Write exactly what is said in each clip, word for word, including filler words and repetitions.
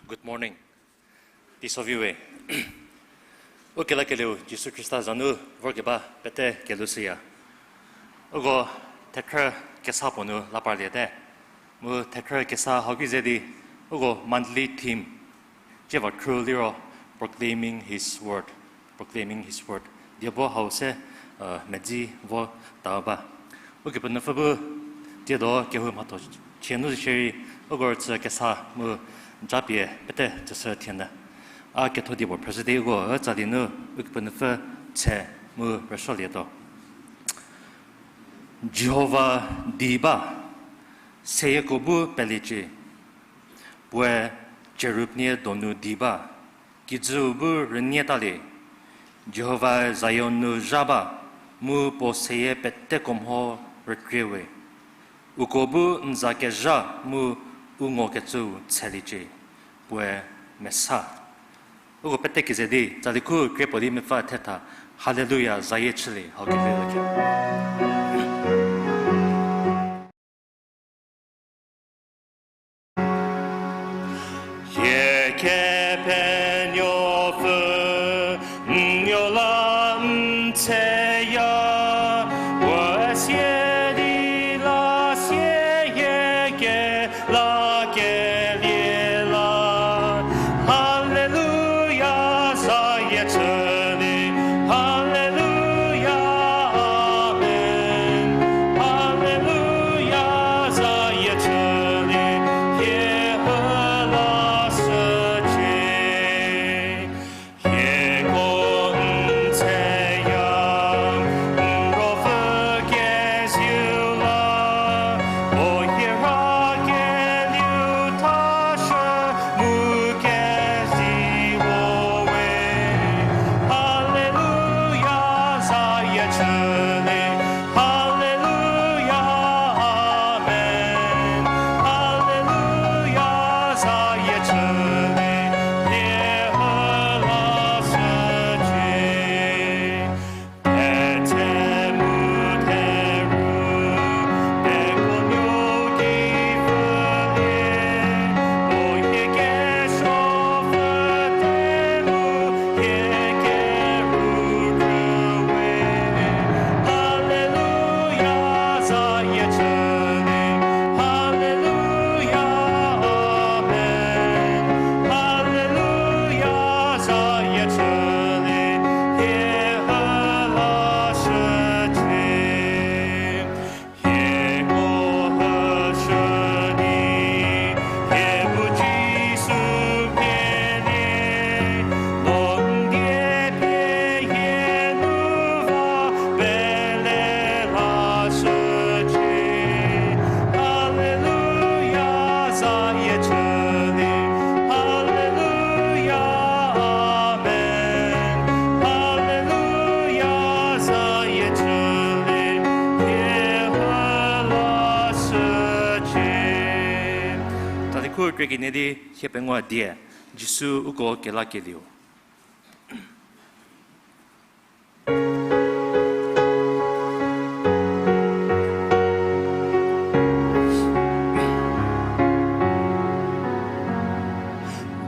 Good morning. Teisoviwe. Ukelakelieu Jisu Khrista za nu vorkeba pete kelhou shüya. Uko thekhrü kesa puo nu la parliete. Mu thekhrü kesa hau ki ze di, uko monthly theme cie va khrü liro Proclaiming His Word. Proclaiming His Word. Diebo hau se, medzi vo ta ba. Ukepenuopfü bu tiedo kehou mhatho chie nu shierei, uko rüchü kesa mu japie pete tsüshü thienyü. A ketho diebo phrüshü di uko tsali nu Ukepenuopfü tse mu rüsuolietuo. Jihova di ba, seyieko bu pelecie. Puoe cherub nie donu di ba, kijüu bu rünie talie. Jihovae Zion nu zha ba, mu puo seyie peteko mho rükrie we. Uko bu n za kezha mu u ngokecüu tsheliecie, puoe mesa. Uko pete keze di tsali khu krie puo di mepfü thetha, Haleluya, zayie chülie, hau keze. Hie Kepenuopfü, n nuo la n tseya, puo sie di la sie hie kelakelie la. Haleluya, zayie chülie. Haleluya, amen. Haleluya, zayie chülie. Hie hü la shücie. Hieko n tseya, n Ruopfü keziu la, o hie rhakelieu thashü mu keziu we. Haleluya, zayie chülie. Haleluya, amen. Haleluya, zayie chülie. Hie hü la shücie. Thetse mu theru, pekuonuo ki pfülie, o hie kesuo pfüte mu hie keru krü we. Haleluya, zayie chülie. Haleluya, amen. Haleluya, zayie chülie. Hie hü la shücie. Hieko hü shü di, hie bu Jisu pielie, no n die pie hie nu va pele la shücie. Haleluya, zayie chülie. Haleluya, amen. Haleluya, zayie chülie. Hie hü la shücie. Tsali khu krie kenie di hie pengou die, Jisu uko kelakelieu.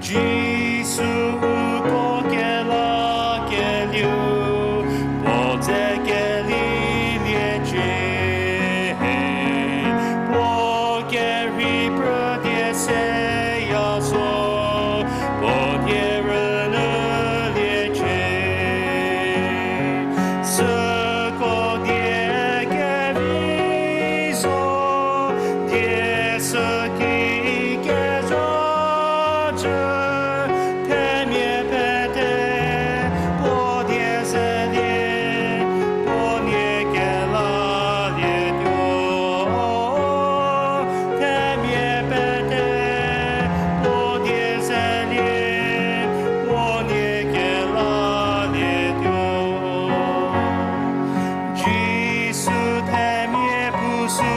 Jisu uko kelakelieu, puo dze keliliecie, puo kerhei pfü die seya zo, puo die rünyüliecie. Süko die kevi zo, die süki kezhacü, themia pete puo die zelie, puo nie kelalietuo. Themia pete puo die zelie, puo nie kelalietuo. Jisu themia puo sü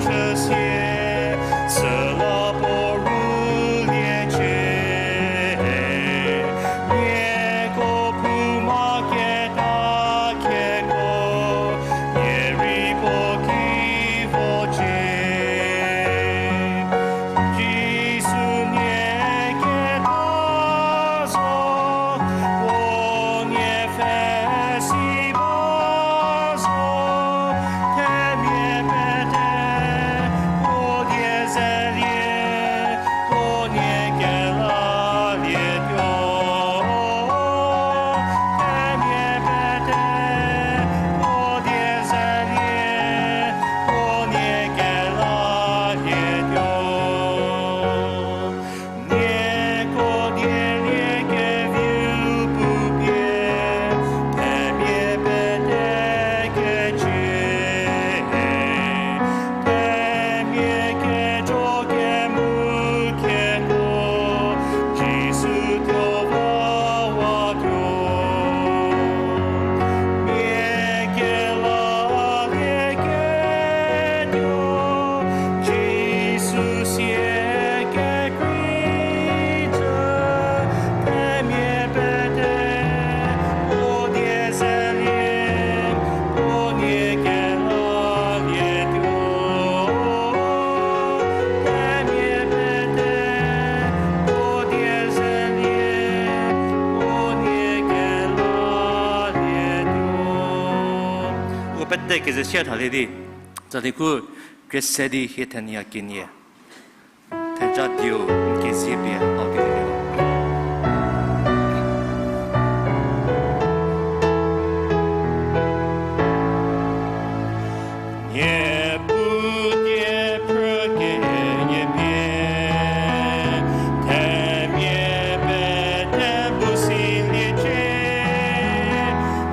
chüsie, süla puo rüliecie. Nieko phouma keta keko, nie rei puo ki vocie. Uko pete keze share thalie di, tsali khu krie se di hie thenie kenie. Theja dieu n kezie pie hau kenie. Niepuu die phrü kenie pie, themia pete bu siliecie,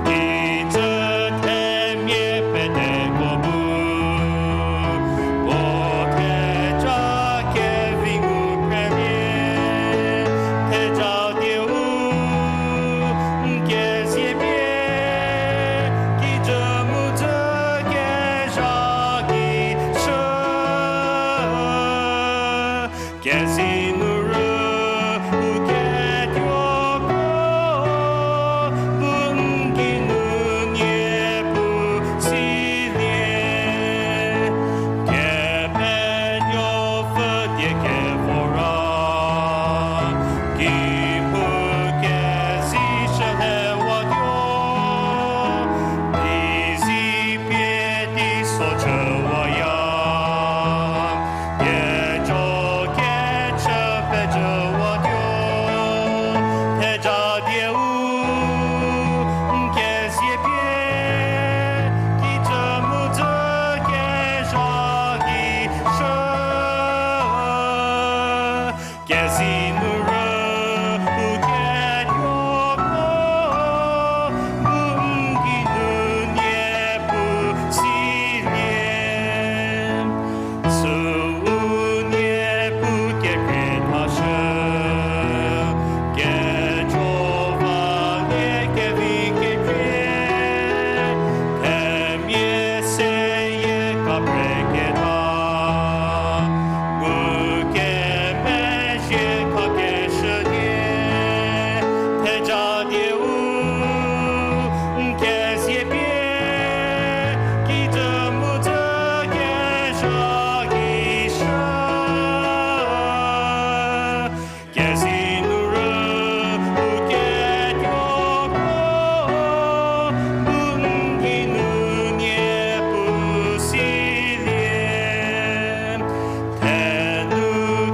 kijü themia peteko bu, puo theja kevi ngu phrelie, theja dieu n kezie pie, kijü mu dzü kezha ki shü. Kezi nu rü u ketuoko bu n geinu Niepuu silie. Kepenuopfü die kevor a, kehou kezishüliewatuo, kizi pie teiso chüwaya, kejo kechü pejüwatuo, theja dieu n kezie pie, kijü mu dzü kezha ki shü. Kezi nu rü u ketuoko bu n geinu Niepuu silie. Süu Niepuu kekhrie thashü, kejo va lie kevi kekhrie, themia seyie kapreketa, ngukemezhie khakeshülie, theja dieu n kezie pie, kijü mu dzü kezha ki shü. Kezi nu rü u ketuoko bu n geinu Niepuu silie. Thenu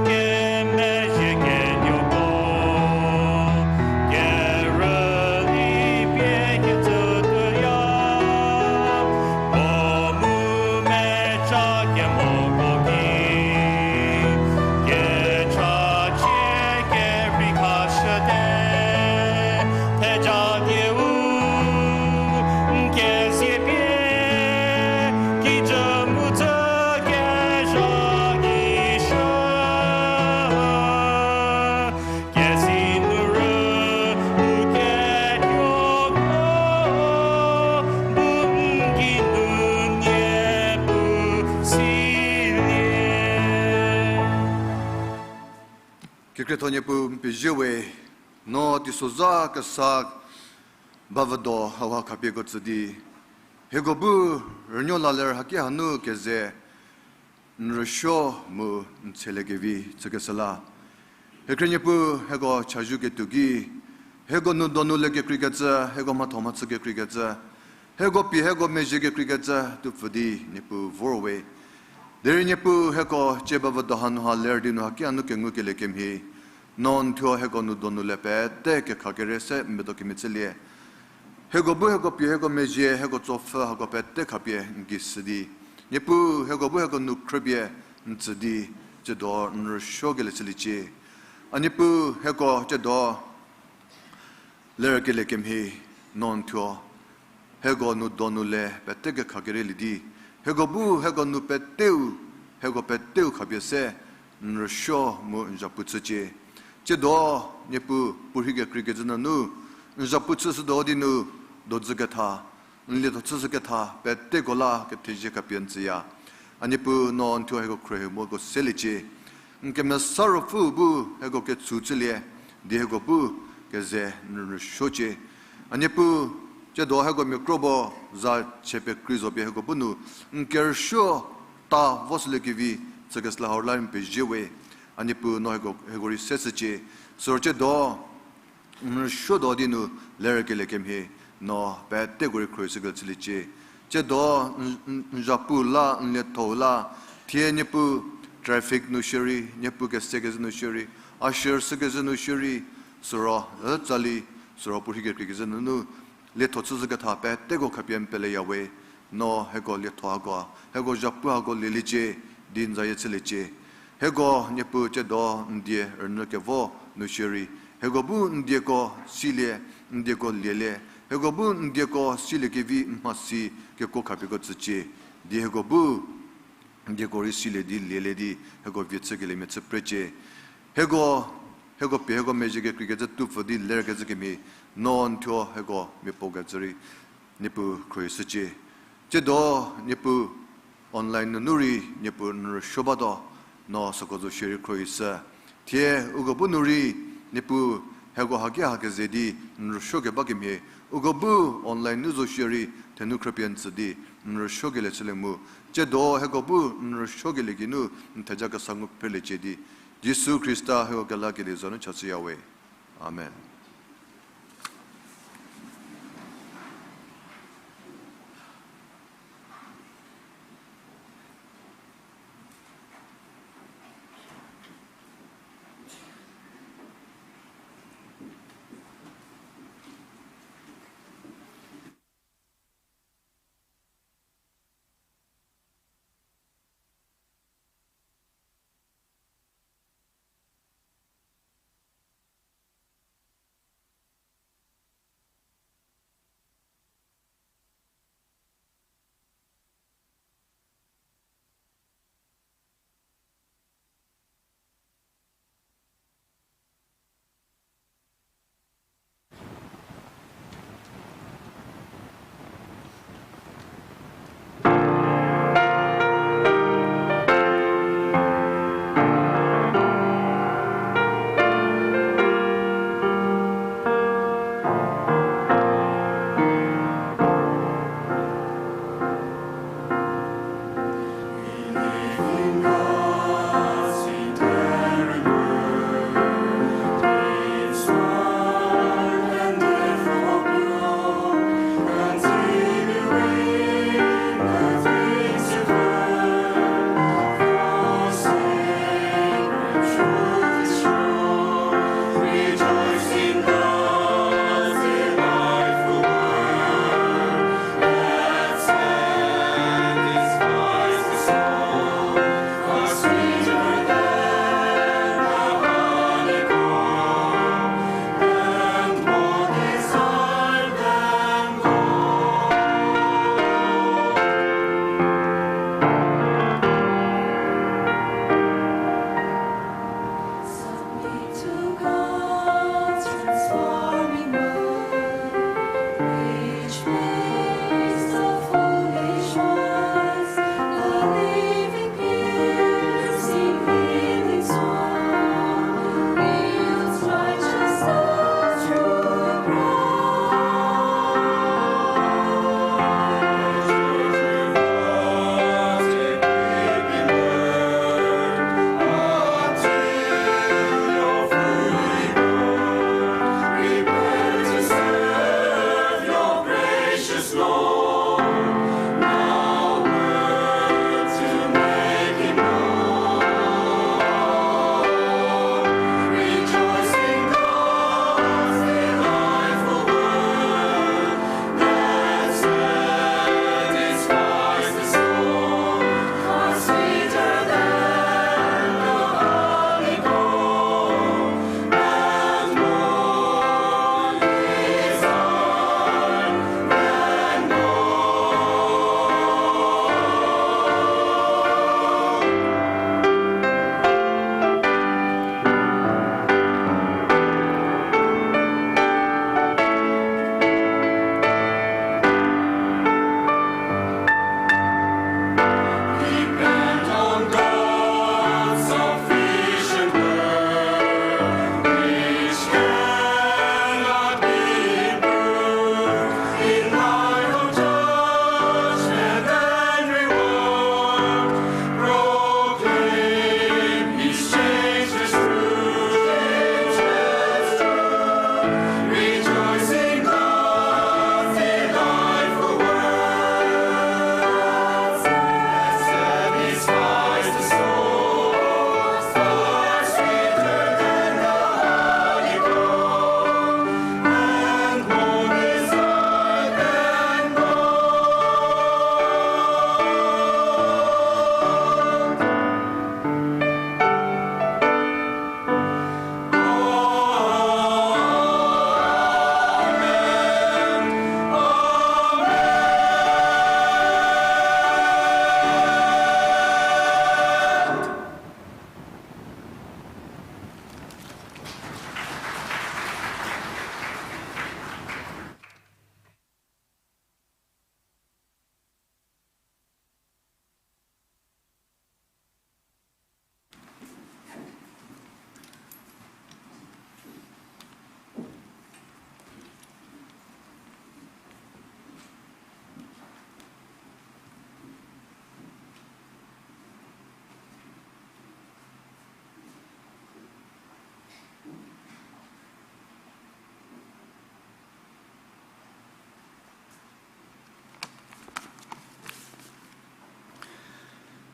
kemezhie kenuoko, kerüli pie ketsütuoya, puo mu mecha kemoko ki, kechachie kerhei khashüte, theja dieu n kezie pie, kijü mu dzü kezha ki shü. Kezi nu rü u ketuoko bu n geinu Niepuu silie. Kekrietho Niepuu n pezie we, no teisozha kesa bavüdo hauha khapieko tsü di, hieko bu rünuo la ler haki hanu keze n rüsuo mu n tseliekevi chükeshü la. Hiekhrie Niepuu hieko chazou ketuo ki, hieko nou donu le kekreikecü, hieko mhatho mhachü kekreikecü, hieko pie hieko mezhie kekreikecü tuopfü di Niepuu vor we. Derei Niepuu hieko cie bavüdo hanu ha ler di nu haki hanu kengukelie kemhie, no n thuo hieko nou donu le pete kekha kere se n bedo kemhie chülie. Hieko bu hieko pie hieko mezhie hieko tsopfü hako pete khapie n gei shü di, Niepuu hieko bu hieko nou khrüpie n tsü di, tsiedo n rüsuokelie chüliecie. A Niepuu hieko tsiedo lerkelie kemhie, no n thuo hieko nu donu le pete kekhakerelie di, hieko bu hieko nu peteu, hieko peteu khapie se n rüsuo mu n zapu chücie. Tsiedo, Niepuu, puorhi kekreikecü nunu n zapu chüshütuo di nu, dozü ketha, n lietho chüshü ketha peteko la kethezie khapie n tsüya. A Niepuu, no n thuo hieko khruohi mu hieko seliecie. N kemesa ruopfü bu hieko ketsu chülie di hieko bu keze n rüsuocie. A Niepuu, tsiedo hieko miakro bo za chie pekrei zo pie hieko bu nu n kerüsuo ta voshüliekevi chükeshü la hau la n pezie we. A Niepuu, no hieko, hieko rei seshücie. Siro tsiedo n rüsuotuo di nu lerkelie kemhie, no peteko rei khruohi shükelie chüliecie. Tsiedo n, n, n zapu la, n lietho la, thie Niepuu traffic nu shierei, Niepuu kesekezhü nu shierei, usher shükezhü nu shierei, siro, e, tsali, siro puorhi kekreikecü nunu, lietho chüshü ketha peteko khapie n peleya we. No hieko lietho hako, hieko zapu hako lieliecie, di n zayie chüliecie. Hieko Niepuu tsiedo n die rünyü kevo nu shierei, hieko bu n dieko silie, n dieko lielie, hieko bu n dieko siliekevi mhasi kekuo khapie ko tsücie, di hieko bu n dieko rei silie di lielie di hieko vie chükeliemia chü precie. Hieko, hieko pie hieko mezhie kekreikecü tupfü di lerkecü kemhie, no n thuo hieko mia puo kecü rei Niepuu khruohi shücie. Tsiedo Niepuu online nunu rei Niepuu n rüsuo batuo, no süko zo shierei khruohi shü. Thie uko bu nu rei Niepuu hieko haki hakeze di n rüsuo keba kemhie, uko bu online nu zo shierei thenu khrüpie n tsü di n rüsuokelie chülie mu. Tsiedo hieko bu n rüsuokelie geinu n theja kesa ngu phreliecie di, Jisu Khrista hieko kelakelie za nu chashüya we. Amen.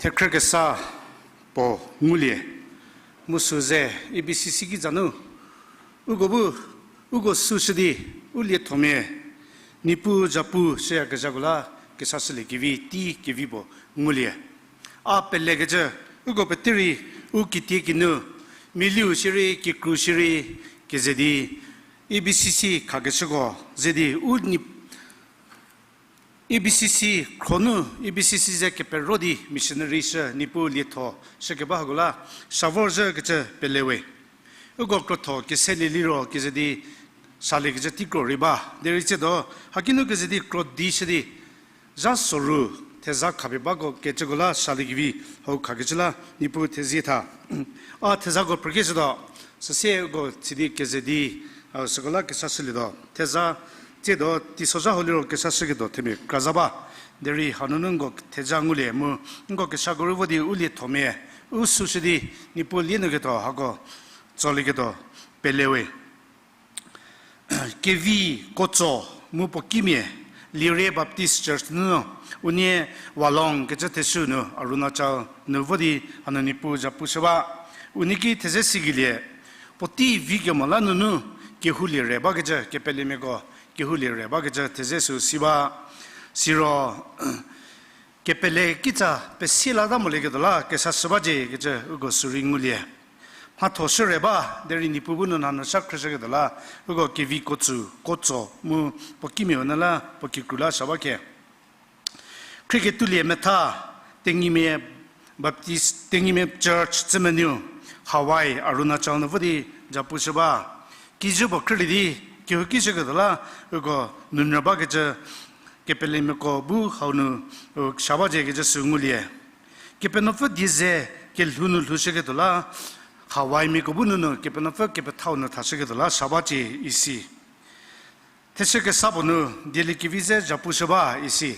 Thekhrü kesa puo ngulie, mu sü ze A B C C ki za nu, uko bu, uko süshü di, u liethomia, Niepuu zapu shüyakezhako la, kesashülie kevi, tei kevi puo ngulie. A pelekecü, uko peterei, u kitiekinu, miliu shierei, kikru shierei, keze di, A B C C khakeshüko, ze di, u ni, A B C C khro nu, A B C C ze kepero di missionary shü Niepuu lietho shükeba hako la, sha vorzhükecü pelewe. Uko krotho keselie liro keze di saliekecü teikro rei ba. Derei tsiedo, hakinu keze di kro di shü di, zha soru, theza khapie bako kecüko la saliekevi, hau khakecü la, Niepuu thezie tha. A thezako phrükeshütuo, süsie uko tsidi keze di, a, süko la kesashülietuo. Theza, tsiedo, teisozha hau liro kesashüketuo themia kra za ba. Derei hanunu nko theza ngulie mu, nko keshako rei vo di u liethomia, u süshü di, Niepuu lie nu ketuo hako, tsolieketuo, pelewe. Kevi Kotso mu puo kimia, Lirie Baptist Church nunu, unie Walong kecü thesü nu Arunachal nu vo di hanu Niepuu zapu shü ba. Unie ki theze sikelie, puotei vi kemo la nunu, kehoulie re bakecü, kepelemiako, kehoulie re bakecü theze sü si ba. Siro, kepele kitsa pesie lata molieketuo la, kesashü bacie kecü uko sürei ngulie. Mhatho shü re ba, derei Niepuu bu nu nanu sha khrüshüketuo la, uko Kevi Kotsu, Kotso, mu puo kimiau nu la, puo kikru la sha ba ke. Khrieketuolie metha, Tengimia Baptist, Tengimia Church, Tsümenu, Hawaii, Arunachal nu vo di zapu shü ba. Kijü puo khrülie di, kehouki shüketuo la, uko nunyü bakecü, kepelemiako bu hau nu, u, sha bacie kecü sü ngulie. Kepenuopfü die ze kelhou nu lhoushüketuo la, Hawaii miako bu nunu Kepenuopfü kepethau nu thashüketuo la sha bacie isi. Thechü kesa puo nu, dieliekevi ze zapu shü ba isi.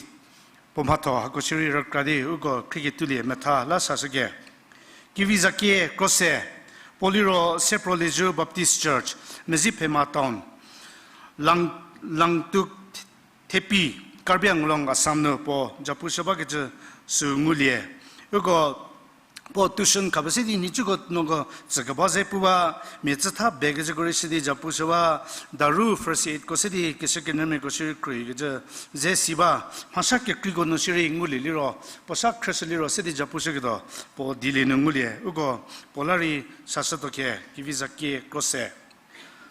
Puo mhatho hako shierei rükra di uko khrieketuolie metha la sashüke. Kevi Zakie Krose, puo liro Seprolezhü Baptist Church, Medziphema Town, Lang-, Langtuk Thepi, Karbi Anglong, Assam nu puo zapu shü bakecü sü ngulie. Uko puo tuition khapie se di nhicuko nuoko tsükeba ze pu ba, mia tsütha bekecüko rei shü di zapu shü ba, daru first aidko se di keshükenyümiako shierei khrüikecü ze si ba, mhasa kekreiko nu shierei ngulie liro, puo sa khrüshü liro se di zapu shüketuo, puo dilie nu ngulie, uko puo la rei sashütuo ke, Kevi Zakie Krose.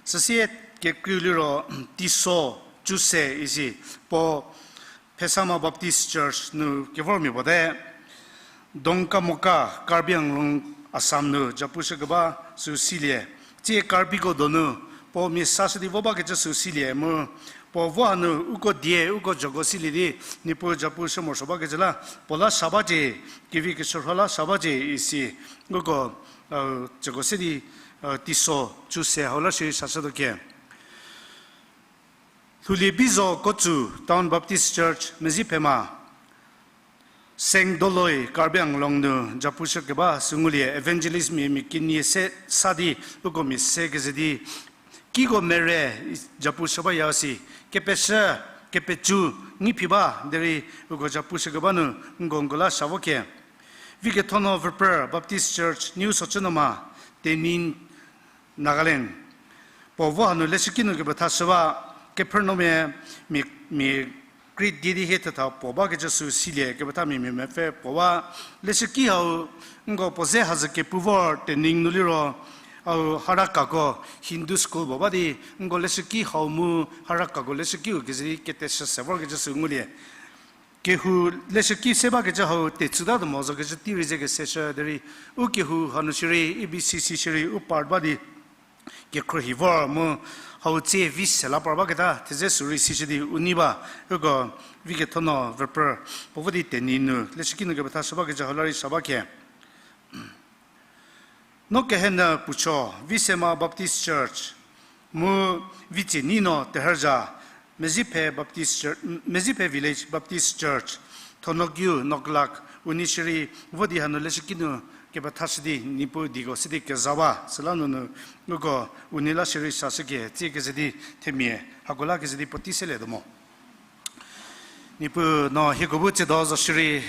Süsie kekreiu liro, Tiso Chuse isi, puo Phesama Baptist Church nu kevormia puo te, Donkamoka, Karbi Anglong, Assam nu zapu shükeba sü silie. Tsie Karbiko donu, puo mia sashü di vo bakecü sü silie mu, puo vo hanu uko die, uko joko silie di, Niepuu zapu shü morosuo bakecü la, puo la sha bacie, Kevi keshürho la sha bacie isi, uko, u, joko se di, u, Tiso Chuse hau la shierei sashütuo ke. Lhoulie Bizo Kotsu, Town Baptist Church, Medziphema, Seng Doloi, Karbi Anglong nu zapu shükeba sü ngulie, evangelist mia, mia kenie se sa di, uko mia se keze di, kiko mere zapu shü baya si, kepeshü, kepecü, ngi phi ba, derei uko zapu shükeba nu, nko nko la sha vo ke. Vikethono Verper Baptist Church, New Sochünoma, Tenin, Nagaland. Puo vo hanu leshüki nu kepethashü ba, Kephernomia mia, mia kri di di hie thetha puo bakecü sü silie, kepethamia mia mepfü puo ba, leshüki hau, nko puo ze hazü kepu vor Tening nu liro, hau Harakako Hindu school puo ba di, nko leshüki hau mu Harakako leshükiu keze di keteshü se vorkecü sü ngulie. Kehou leshüki se bakecü hau tetsütatuo mo zo kecü tei rei ze keseshü derei, u kehou hanu shierei, A B C C shierei, u part ba di, kekhruohi vor mu hau tsie vi se la par baketa, theze sü rei sishü di u nei ba, uko Vikethono Verper, puo vo di Tenin nu, leshüki nu kepethashü bakecü hau la rei sha ba ke. No kehenü puo cho, Visema Baptist Church, mu Vitsinino Teherza, Meziphe Baptist Church, Meziphe Village Baptist Church, Thonokiu, Noklak, unie shierei, vo di hanu leshüki nu kepethashü di, Niepuu diko sidi keza ba, süla nunu, uko unie la shierei sashüke, tsie keze di themia, hako la keze di puotei selietuo mo. Niepuu no hieko bu tsiedo zo shierei,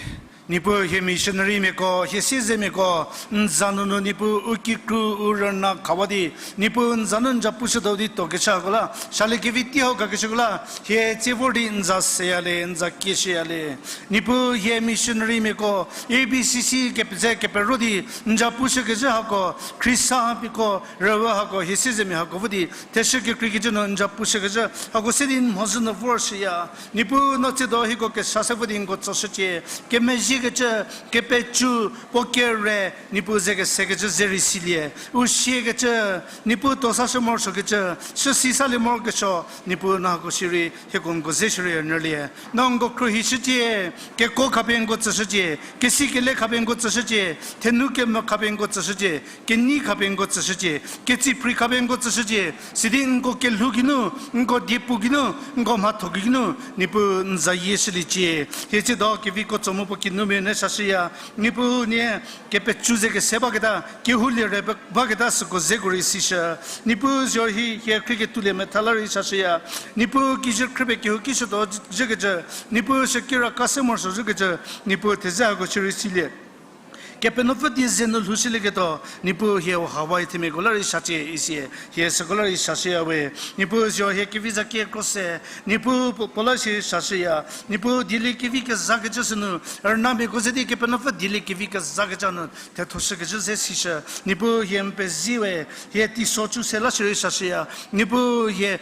Niepuu hie missionarymiako, hie siezemiako, n za nunu Niepuu u kikru u rüna khawa di, Niepuu n za nu n za pushütuo di tuokecü hako la, salie kevi tei hau khakeshüko la, hie tsie vor di n za seyalie, n za kieshüyalie. Niepuu hie missionarymiako, A B C C kepeze kepero di, n za pushükecü hako, Khrista hako, rüwe hako, hie siezemia hako vo di, theshü kekreikecü nu n za pushükecü hako se di n mhodzü nu vorshüya. Niepuu no tsiedo hieko kesa se vo di nko tsoshücie, kemezhiekecü, kepecü, puo kere, Niepuu ze kesekecü ze rei silie. U siekecü, Niepuu tuosashü morosuokecü, süsi salie morokesuo, Niepuu no hako shierei, hieko nko ze shierei nyülie. No nko khruohishücie, kekuo khapie nko tsüshücie, kesi kele khapie nko tsüshücie, thenu kemo khapie nko tsüshücie, kenei khapie nko tsüshücie, ketsi pri khapie nko tsüshücie, sidi nko kelhou geinu, nko diepu geinu, nko mhatho geinu, Niepuu n za yieshüliecie. Hie tsiedo keviko tso mu puo kinumia ne sashüya, Niepuu nie, kepecü ze kese baketa, kehoulie rei baketa süko zeko rei sishü. Niepuu siro hi hie khrie ketuolie metha la rei sashüya. Niepuu kijü khrüpie kehou ki shütuo zhükecü. Niepuu shükira ka se morosuo zhükecü. Niepuu theze hako shierei silie. Kepenuopfü die ze nu lhoushülieketuo, Niepuu hie hawa themiako la rei sacie isie, hie süko la rei sashüya we. Niepuu siro hie kevi za kie kro se, Niepuu puo, puo la shierei sashüya. Niepuu dielie kevi kezakecü sünu, rünamiako ze di Kepenuopfü dielie kevi kezakecü nu, thethoshükecü ze sishü. Niepuu hie n pezie we, hie teiso chü se la shierei sashüya. Niepuu hie,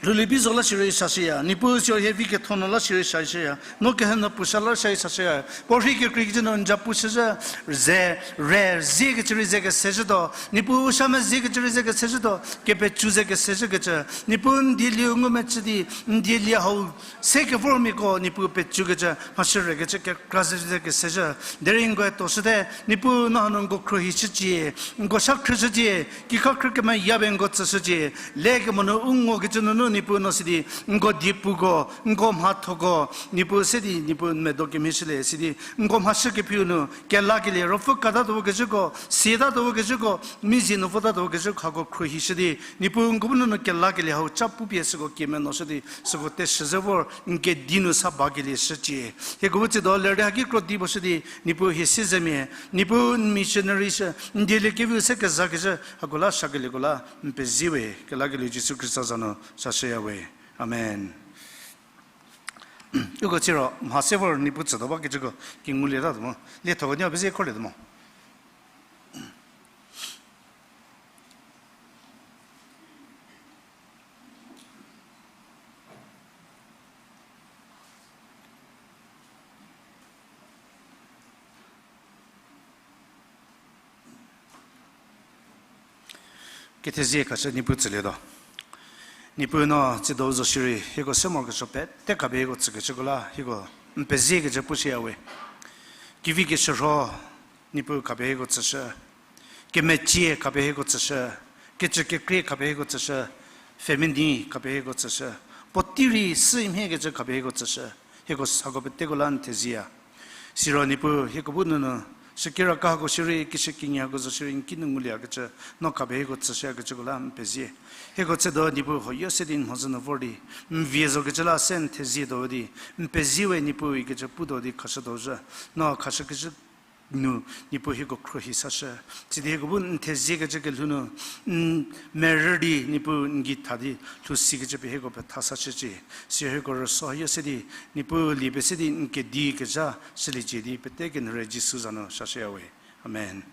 lhoulie bi zo la shierei sashüya, Niepuu siro hie vi ketho nu la shierei sashüya, no kehü nu puo sha la shierei sashüya, puo rhei kekreikecü nu n za pushüzhü, ze, re, ziekecü rei ze kesezhütuo, Niepuu u sha meziekecü rei ze kesezhütuo, kepecü ze kesezhükecü, Niepuu n dielieu ngumecü di, n dielie hau, se kevormiako, Niepuu pecükecü, mhashürekecü kekra ze kesezhü, derei nko tuoshüte, Niepuu no hanu nko khruohishücie, nko sha khrüshücie, kikha khrü kemeyapie nko tsüshücie, lekemo nu u ngokecü nunu Niepuu no sidi, nko diepuko, nko mhathoko, Niepuu se di, Niepuu n medo kemhie shülie sidi, nko mhashü kephiu nu, kelakelie, ruopfü katatuo kecüko, siatatuo kecüko, mizie nu votatuo kecü hako khruohishü di, Niepuu nko bu nunu kelakelie hau cha pupie süko kiemenuoshü di, süko teshü ze vor, n kedi nu sa bakelie shücie. Hieko bu tsiedo lerdi haki kro di puo shü di, Niepuu hie siezemia, Niepuu n missionary shü, n dieliekeviu se kezakecü, hako la shakelieko la, n pezie we, kelakelie Jisu Khrista za nu, sashüya we. Amen. Uko tsiro, mha se vor Niepuu tsütuo bakecüko, kingulietatuo mo, liethoko nio pezie khorlietuo mo. Kethezie khashü Niepuu tsülietuo. Niepuu no tsiedo zo shierei, hieko se morokesuo pete khapie hieko tsükecüko la, hieko n peziekecü pushüya we. Kevi keshürho, Niepuu khapie hieko tsüshü. Kemecie khapie hieko tsüshü. Kecü kekrie khapie hieko tsüshü. Family khapie hieko tsüshü. Puotei rei sü mhiekecü khapie hieko tsüshü. Hieko sako peteko la n thezieya. Siro Niepuu hieko bu nunu, shükira ka hako shierei, kishükinyi hako zo shierei, n kinu ngulieyakecü, no khapie hieko tsüshüyakecüko la n pezie. Hieko tsiedo Niepuu huoyo se di n mhodzü nu vor di, n vie zokecü la se n thezietuo di, n pezie we Niepuu ikecü putuo di khashütuo zhü, no khashükecü nu Niepuu hieko khruohi sashü. Sidi hieko bu n theziekecü kelhou nu, n merü di Niepuu n gei tha di lhou sikecü pie hieko petha sashücie. Siro hieko rüsuoyo se di, Niepuu lie pie se di n kedi kezha shüliecie di pete kenyü rei Jisu za nu sashüya we. Amen.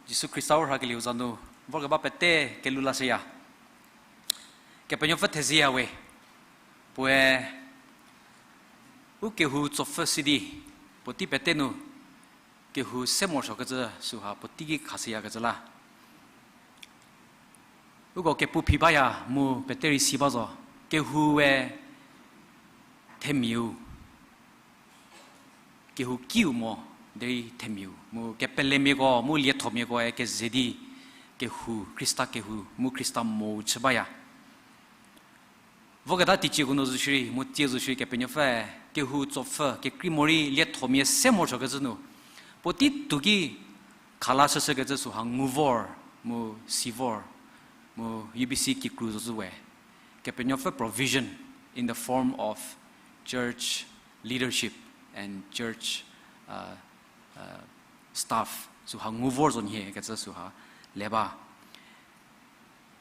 Jisu Khrista u rhakelieu za nu vorkeba pete kelhou lashüya. Kepenuopfü thezieya we, puoe u kehou tsopfü si di, puotei pete nu kehou se morosuokecü süha puotei ki khashüyakecü la. Uko kepu phi baya mu pete rei si ba zo, kehoue themiau, kehou kiu mo, derei themiau mu kepelemiako mu liethomiakoe keze di kehou, Khrista kehou mu Khrista mou chü baya. Voketa teicieko nu zo shierei mu tsie zo shierei Kepenuopfüe kehou tsopfü kekrei morei liethomia se morosuokecü nu, puotei tuo ki khalashüshükecü süha ngu vor mu si vor, mu U B C kikru zocü we. Kepenuopfü provision in the form of church leadership and church, uh, uh, staff süha ngu vor zo nhie kecü süha le ba.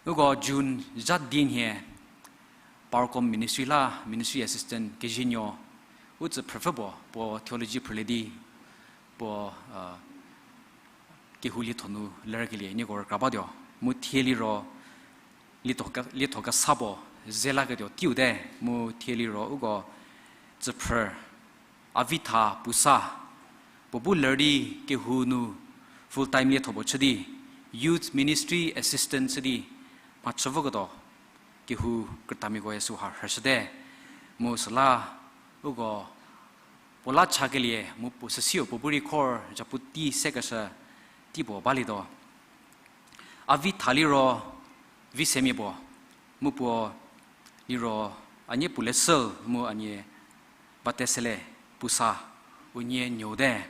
Uko June zha di nhie Powercom Ministry la Ministry Assistant kezhinuo u tsüphrüpfü puo, puo theology phrülie di, puo, uh, kehou lietho nu lerkelie nieko rükra batuo. Mu thie liro lietho ke-, lietho kesa puo ze laketuo teiu te, mu thie liro uko tsüphrü Avitha Pusa, puo bu ler di kehou nu full time lietho puo chü di, Youth Ministry Assistant chü di mhachü voketuo kehou krütamiakoe süha rhüshüte. Mu süla uko puo la chakelie mu puo süsiu puo bu rei khor zhapu tei sekeshü tei puo balietuo. Avitha liro Visemia puo, mu puo liro a nie Pulesü mu a nie Batesele Pusa, unie nuou te.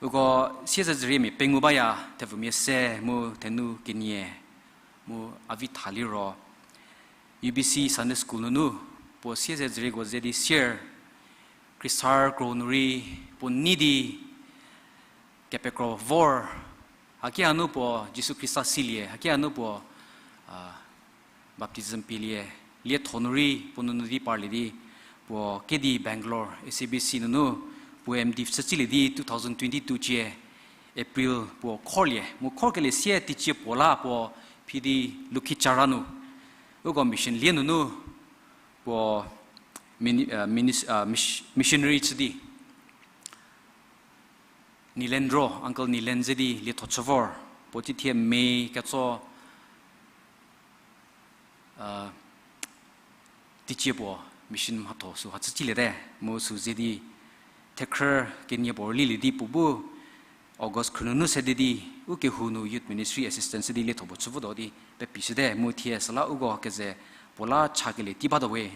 Uko siezedzüriemia pengou baya, thepfumia se mu thenu kenie, mu Avitha liro U B C Sunday School nunu puo siezedzürieko ze di sier, Khristar kro nu rei puo nei di kepekro vor, hakiha nu puo Jisu Khrista silie, hakiha nu puo, a, baptism pielie, lietho nu rei puo nunu di parlie di, puo kedi Bangalore S A B C nunu puo M.Div chütsilie di two thousand twenty-two cie April puo khorlie, mu khorkelie sie teicie puo la puo phi di Lukhichara nu, uko mission lie nunu puo mini-, uh, minis-, uh, miss-, missionary chü di, Nilendro, Uncle Nilen ze di lietho chü vor, puo cithie May ketso, uh, teicie puo mission mhatho süha chütsiliete, mu sü ze di thekhrü kenie puo rülilie di puo bu August khrünunu sede di, u kehou nu youth ministry assistant chü di lietho puo chü votuo di pepishüte, mu thie süla uko keze puo la chakelie tei batuo we.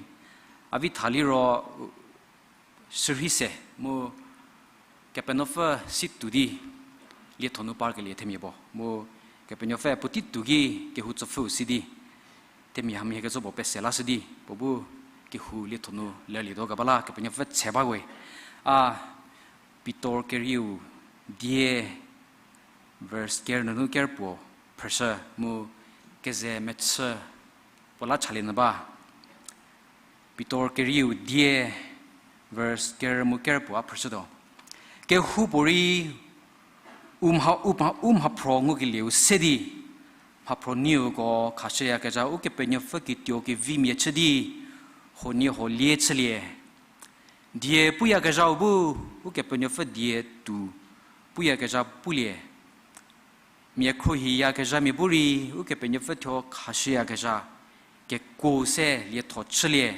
Avitha liro, sürhei se mu Kepenuopfü si tuo di lietho nu parkelie themia puo. Mu Kepenuopfü puotei tuo ki kehou tsopfü si di themia hamhie ketso puo pese lashü di puo bu kehou lietho nu lerlietuo keba la Kepenuopfü tse ba we. A Pitor kerieu die verse ker nunu ker puo phrüshü mu keze mechü puo la chalie nyü ba. Pitor kerieu die verse ker mu ker puo a phrüshütuo. Kehoupuorei u mha, u mha, u mhaphro ngukelieu se di, mhaphro nieko khashüyakezha Ukepenuopfü kituo kevimia chü di, huoniehuo lie chülie. Die puyakezhau bu, Ukepenuopfü die tuo puyakezha pulie. Mia khruohiyakezhamia bu rei, Ukepenuopfü thuo khashüyakezha kekuo se lietho chülie.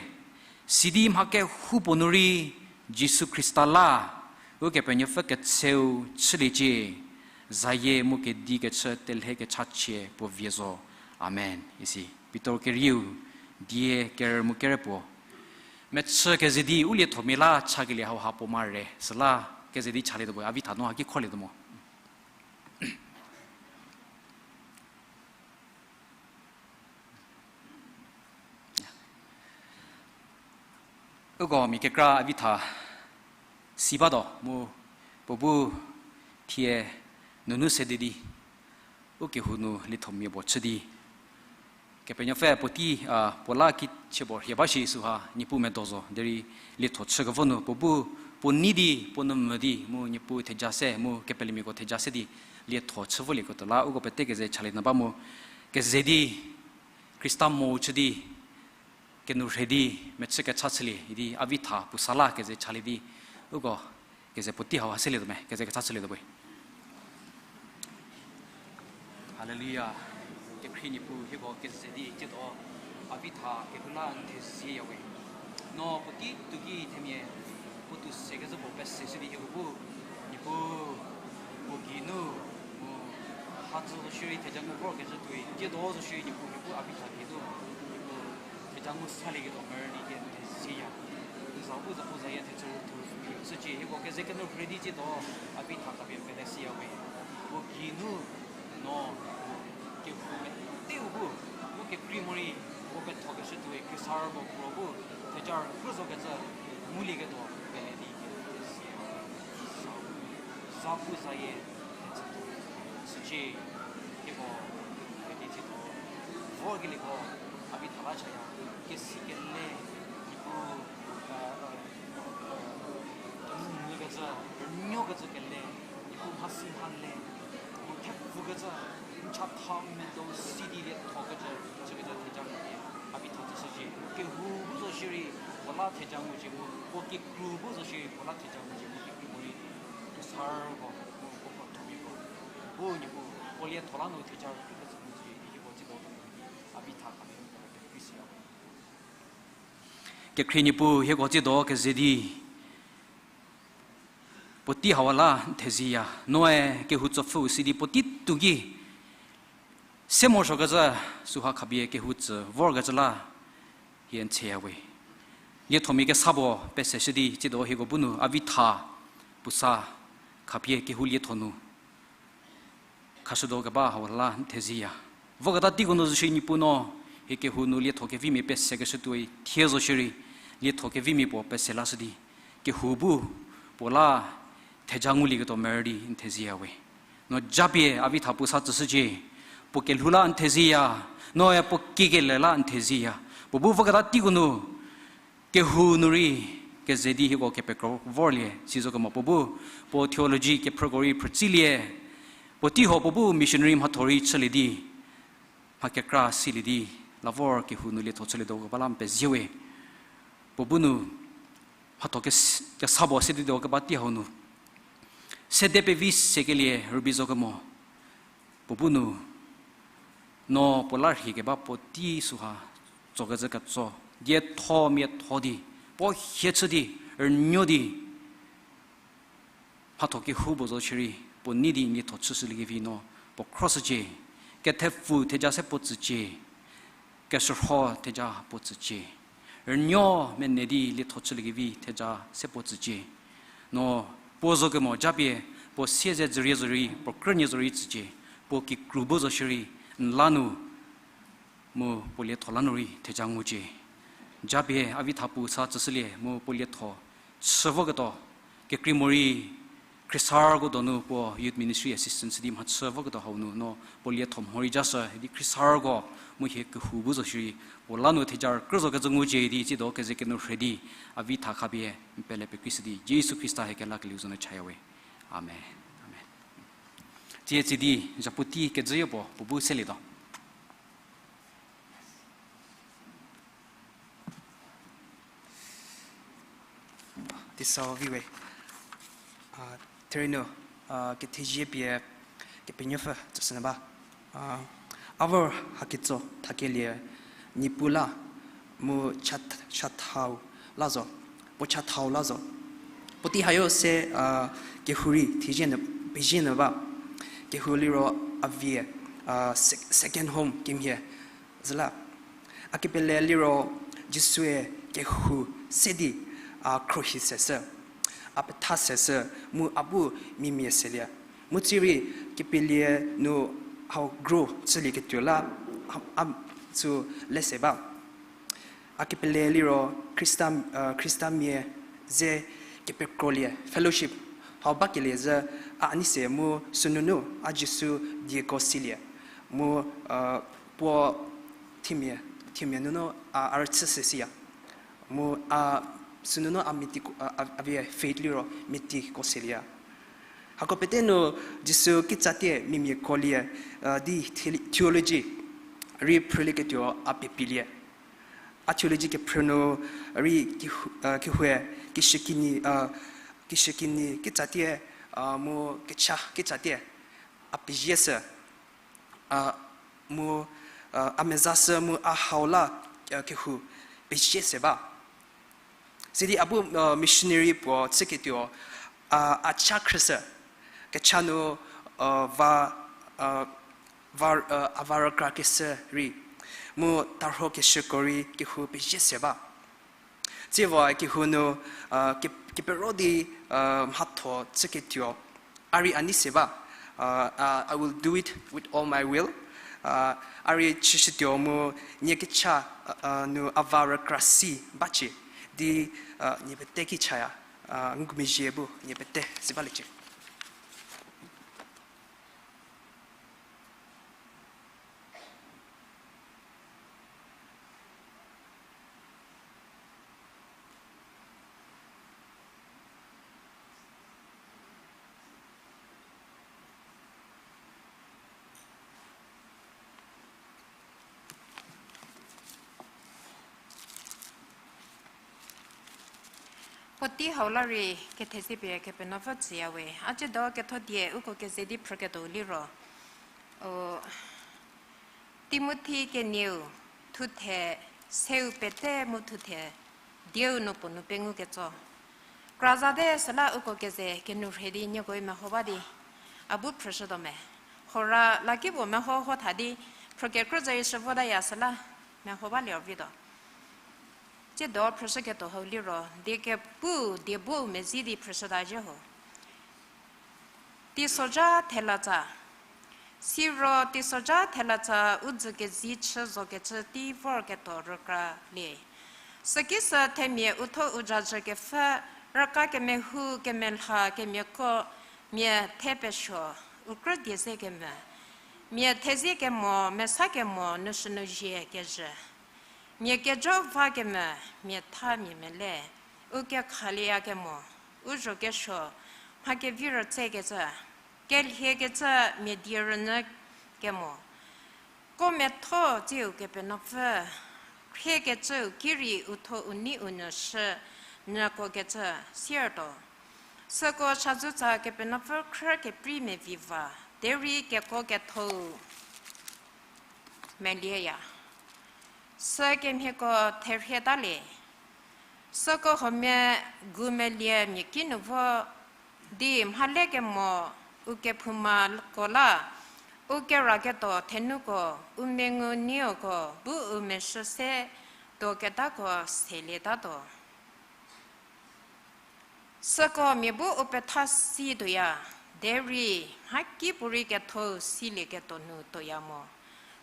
Sidi mha kehoupuo nu rei, Jisu Khrista la, Ukepenuopfü kecheu chüliecie, zayie mu kedi kechü telhe kechachie puo vie zo. Amen. Isi. Pitor kerieu, die ker mu ker puo. Mechü keze di u liethomia la chakelie hauha puo mare, süla keze di chalietuo puo, Avitha no haki kholietuo mo. Uko mia kekra Avitha si batuo mu puo bu thie nunu sede di u kehou nu liethomia puo chü di Kepenuopfü puotei, a, puo la kichie puo rhie ba shi süha Niepuu medo zo, derei lietho chükevo nu puo bu puo nei di, puo nu mvü di, mu Niepuu theja se, mu kepelemiako theja se di lietho chü volieketuo la uko pete keze chalie nyü ba mu, keze di Khrista mo chü di, kenourhei di, mechü kecha chülie idi a vitha pusa la keze chalie di, uko keze puotei hau ha selietuo me, keze kecha chülietuo we. Hallelujah. Kekhrie Niepuu hieko keze di tsiedo a vitha kehou la n thezieya we. No puotei tuoki themia puotou sekecü puo pese shü di hieko bu, Niepuu, puo geinu, mu, hadzü zo shierei theja ngu vorkecü tuoi, tsiedo zo shierei Niepuu, Niepuu a vitha geinu, Niepuu, theja ngu salieketuo merü di ke n thezieya. N za bu zapuzayie thechü thu pie chücie, hieko keze kenourhei di tsiedo a vitha khapie n pele siya we. Puo geinu, no, kehou meteu bu, mu kekrei morei, puo pethokeshü tuoi, khriesarüko puo bu, theja rükrü zokecü, ngulieketuo pele di ke n thezieya. Za bu, zapuzayie thechü thu chücie, hieko, kedi tsiedo, vorkelieko, a vitha la chaya, kesi kele, Niepuu, kemonyükecü, rünuokecü kele, Niepuu mhasi mhale, mu thepfukecü, n chatha medo si di liethokecü, chükecü theja ngucie, a vitha tsüshücie. Kehou bu zo shierei, puo la theja ngucie mu, puo kikru bu zo shierei, puo la theja ngucie mu, kikru morei, khriesarüko, mu puo krothomiako, bu Niepuu, puo lietho la nu theja rükrükecü ngucie, di hieko tsiedo, a vitha khapie n pele pekrei siya we. Kekhrie Niepuu hieko tsiedo keze di puotei hau la n thezieya, noe kehou tsopfüu si di puotei tuoki se morosuokecü süha khapie kehou tsü vorkecü la hie n theya we. Liethomia kesa puo peseshü di tsiedo hieko bu nu a vitha pusa khapie kehou lietho nu khashütuo keba hau la n thezieya. Voketa teiko nu zo shierei Niepuu no, hie kehou nu lietho kevimia pesekeshü tuoi thie zo shierei, lietho kevimia puo pese lashü di, kehou bu puo la theja ngulieketuo merü di n thezieya we. No japie a vitha pusa tsüshücie, puo kelhou la n thezieya, noe puo kikele la n thezieya. Puo bu voketa teiko nu, kehou nu rei keze di hieko kepekro vorlie, sizo kemo puo bu, puo theology kephrüko rei phrütsilie, puotei ho puo bu missionary mhatho rei chülie di, mha kekra silie di, la vor kehou nu lietho chülietuo keba la n pezie we. Puo bu nu, mhatho kes-, kesa puo se di tuo keba tei hau nu, sede pevi sekelie rübei zo kemo, puo bu nu, no puo la rhie keba puotei süha, tsokecü ketso, dietho miatho di, puo hie chü di, rünuo di, mhatho kehou puo zo shierei, puo nei di n lietho chüshüliekevi no, puo khroshücie, kethepfu theja se puo tsücie, keshürho theja puo tsücie, rünuo mene di lietho chüliekevi theja se puo tsücie. No puo zo kemo japie, puo siezedzürie zorei, puo krünie zorei tsücie, puo kikru bu zo shierei, n la nu, mu puo lietho la nu rei theja ngucie. Japie a vitha pusa tsüshülie mu puo lietho chü voketuo, kekrei morei khriesarüko donu puo youth ministry assistant di mhachü voketuo hau nu no puo lietho mhorei jashü di khriesarüko mu hie kehou bu zo shierei puo la nu theja rükrü zokecü ngucie di tsiedo keze kenourhei di a vitha khapie n pele pekrei shü di Jisu Khrista hie kelakelieu zo nu chaya we. Amen. Amen. Tsie tsie di zhapu tei kejüyo puo puo bu selietuo. Teisau vi we. A, therie nu, a, kethezie pie Kepenuopfü tsüshünyü ba. A, a vor haketso thakelie Niepuu la mu chat-, chathau la zo, puo chathau la zo. Puotei hayo se, a, kehou rei thezie nyü, pezie nyü ba. Kehou liro a vie, a, sec-, second home kemhie zhü la. A kepele liro Jisue kehou se di a khruohi seshü, a petha seshü, mu a bu mimia selie. Mu tsierei kepelie nu hau grow chülieketuo la a, a tsü lese ba. A kepele liro Khrista, a, Khristamia ze kepekrolie fellowship hau bakelie zhü a nei se mu sünunu a Jisu dieko silie. Mu, a, puo themia, themia nunu a, a rüchü se siya. Mu a sünunu a meti ko, a, a, a vie faith liro metiko selieya. Hako pete nu Jisu kitsatie mimiakolie, di theology rei phrülieketuo a pepilie. A theology kephrü nu rei kehou, kehou, kishükinyi, kishükinyi kitsatie, mu kecha kitsatie a pezie sü, mu a mezashü mu a hau la kehou pezie se ba. Sidi a bu missionary puo chüketuo a cha khrüshü, kecha nu va, va, a va rükrakeshü rei, mu tarhokeshüko rei kehou pezie se ba. Tsievo kehou nu ke, kepero di mhatho chüketuo a rei a nei se ba. I will do it with all my will. A rei chüshütuo mu nie kecha nu a va rükra si bacie di nie pete ki chaya, ngumezhie bu nie pete si baliecie. Puotei hau la rei kethezhie pie Kepenuopfü tsüyawe. A tsiedo ketho die uko keze di phrüketuo liro, o, Timothi kenieu, thuthe seu pete mu thuthe dieu nu puo nu pengou ketso. Krazate süla uko keze kenourhei di niekoe meho ba di a bu phrüshütuo me. Hora lakipuo meho ho tha di phrükekrü zerei shü votaya süla meho ba liro vituo. Tsiedo phrüshüketuo hau liro die kepu die bu mezi di phrüshüta zhie ho. Teisozha thelatsa. Siro teisozha thelatsa u dzü kezi chü zokecü tei vorketuo rükralie. Sükisü themia uthuo u zhazhükepfü, rüka kemehou kemelha kemiako mia the pesuo, u krü die ze kemvü. Mia thezie kemo, mesa kemo, nu sünu zie kezhü. Mia kejo va kemvü, mia tha mia mele, u kekhalieya kemo, u zho kesuo, mha kevi rütsekecü, kelhiekecü mia die rünyü kemo, ko metho tsiu Kepenuopfü, khriekecüu ki rei uthuo u nei u nyü shü nyükuokecü siertuo. Süko chazutsa Kepenuopfü khrü keprei mevi va, derei keko kethou melieya. Sü kemhieko therhietalie. Süko huomia gu melie mia kinu vo di mhale kemo u kephoumako la, u keraketuo thenuko, u mengu nieko bu u meshü se tuoketako selietatuo. Süko mia bu u petha si tuoya, derei mhakipuorei kethou silieketuo nu tuoya mo.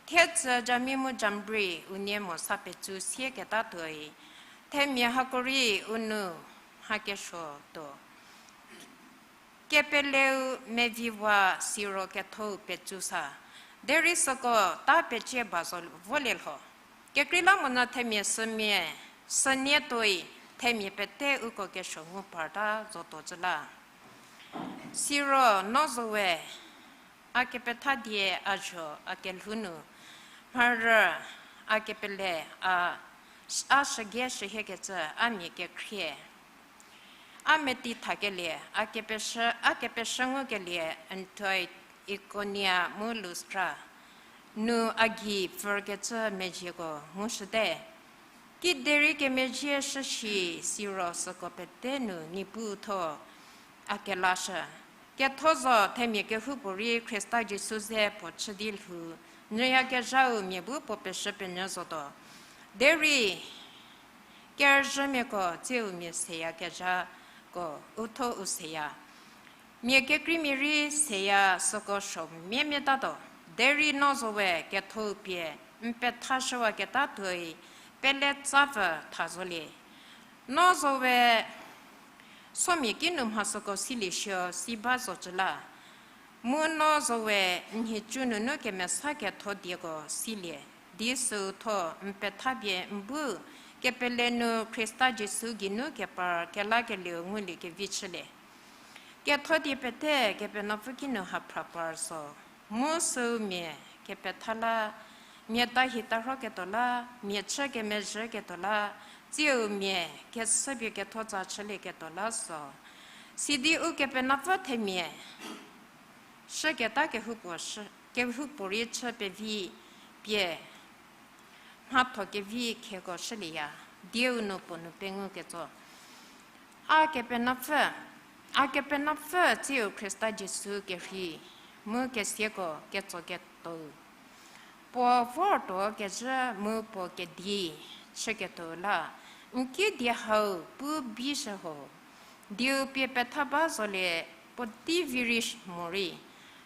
Thiedzü jamia mu jambrei unie mo sa petsu sieketa tuoi, themia hako rei u nu mha kesuo tuo. Kepeleu meviwa siro kethou petsu sa, derei süko ta pecie ba zo volie lho. Kekreilamonyü themia sümia, sünie tuoi, themia pete uko kesuo ngu parta zotuocü la. Siro no zo we, a kepetha die a zho a kelhou nu, mharü a kepele a, a shügie shühiekecü a mia kekhrie. A meti thakelie, a kepeshü, a kepeshü ngukelie Antioch, Ikonia mu Lustra nu a gei pfürkecü mezhieko ngushüte. Kiderei kemezhie shüshi siro süko pete nu Niepuu thuo a kelashü. Ketho zo themia kehoupuorei Khrista Jisu ze puo chü di lhou nyüyakezhau mia bu puo peshü penyü zotuo. Derei kerüzhümiako tsiu mia seyakezhako u thuo u seya. Mia kekreimia rei seya süko suo miemiatatuo. Derei no zo we kethou pie n pethashüwaketa tuoi pele tsapfü tha zolie. No zo we somia kinu mha süko silie suo si ba zocü la. Mu no zo we n nhicu nunu kemesa ketho dieko silie, di süu thuo n petha pie n bu kepele nu Khrista Jisu geinu kepar kelakelieu ngulie kevi chülie. Ketho die pete Kepenuopfü kinu haphra par zo. Mu süu mia kepetha la, mia tahi tarhoketuo la, mia chü kemezhüketuo la, tsiu mia kesüpie ketho tsa chülieketuo la zo. Sidi Ukepenuopfü themia shüketa kehoupuo shü, kehoupuo rei chü pevi pie mhatho kevi khieko shülieya, dieu nu puo nu pengou ketso. A Kepenuopfü, a Kepenuopfü tsiu Khrista Jisu kerhei, mu kesiako ketso ketouo. Puo vortuo kezhü mu puo kedi chüketuo la, n ki die hau pu bishü ho. Dieu pie petha ba zolie puotei vi rei morei,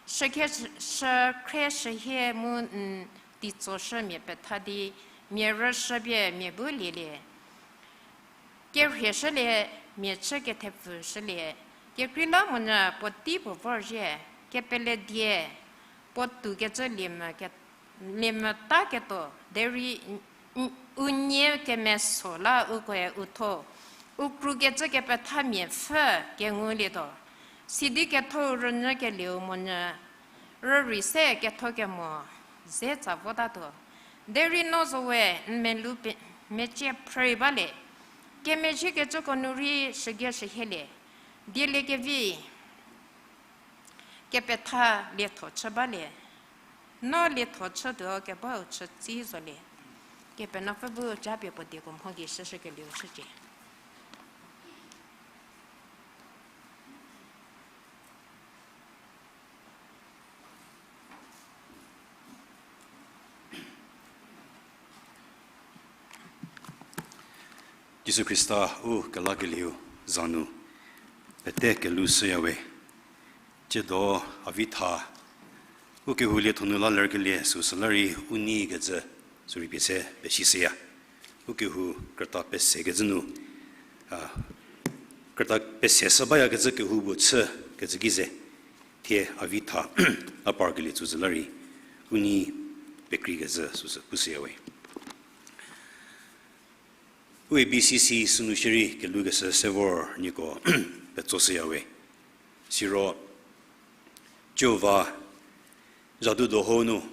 shükhe, shükhrie shühie mu n teitsoshü mia petha di, mia rüshü pie mia bu lielie. Kerhie shülie, mia chü kethepfü shülie. Kekreilamonyü puotei puo vorzhie, kepele die, puo toukecü lie mvü ke, lie mvüta ketuo, derei n, n, u nie kemeso la ukoe u tho, u krukecü kepethamia pfhü kengulietuo. Sidi ketho rünyü kelieu monyü, rürei se ketho kemo ze tsa votatuo. Derei no zo we n melou pe, mecie phrü balie. Kemezhiekecüko nu rei shüge shühielie. Dieliekevi kepetha lietho chü balie. No lietho chütuo kebau chütsi zolie. Kepenuopfü bu japie puo dieko mho gei shüshükelieu chücie. Jisu Khrista u kelakelieu za nu pete kelou shüya we. Tsiedo a vi tha u kehou lietho nu la lerkelie süsü la rei u neikecü sürei pie se pesishüya. U kehou krüta pesekecü nu, a, krüta peseshü bayakecü kehou puo chükecü ki ze, thie a vi tha a parkelie tsüzü la rei u nei pekreikecü süsü pushüya we. U A B C C sünu shierei kelhoukeshü se vor nieko petsoshüya we. Siro Jihova Zhadudo hau nu,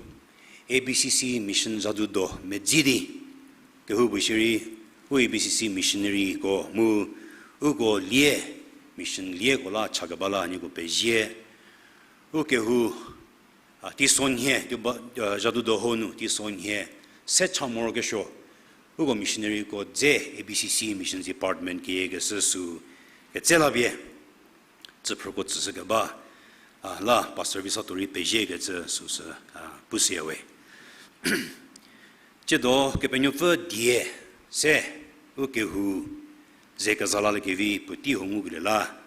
A B C C mission Zhadudo medzi di, kehoupuo shierei, u A B C C missionaryko mu, uko lie, mission lieko la chakeba la nieko pezie, u kehou, a, teisonhie, tuba, a, Zhadudo hau nu, teisonhie, se cha morokesuo, uko missionaryko dze A B C C mission department kiekeshü sü, ketse la pie. Tsüphrüko tsüshükeba, a, la pastor Visato rei peziekecü süsü, a, pushüya we. Tsiedo Kepenuopfü die se u kehou ze keza laliekevi puotei hau ngukelie la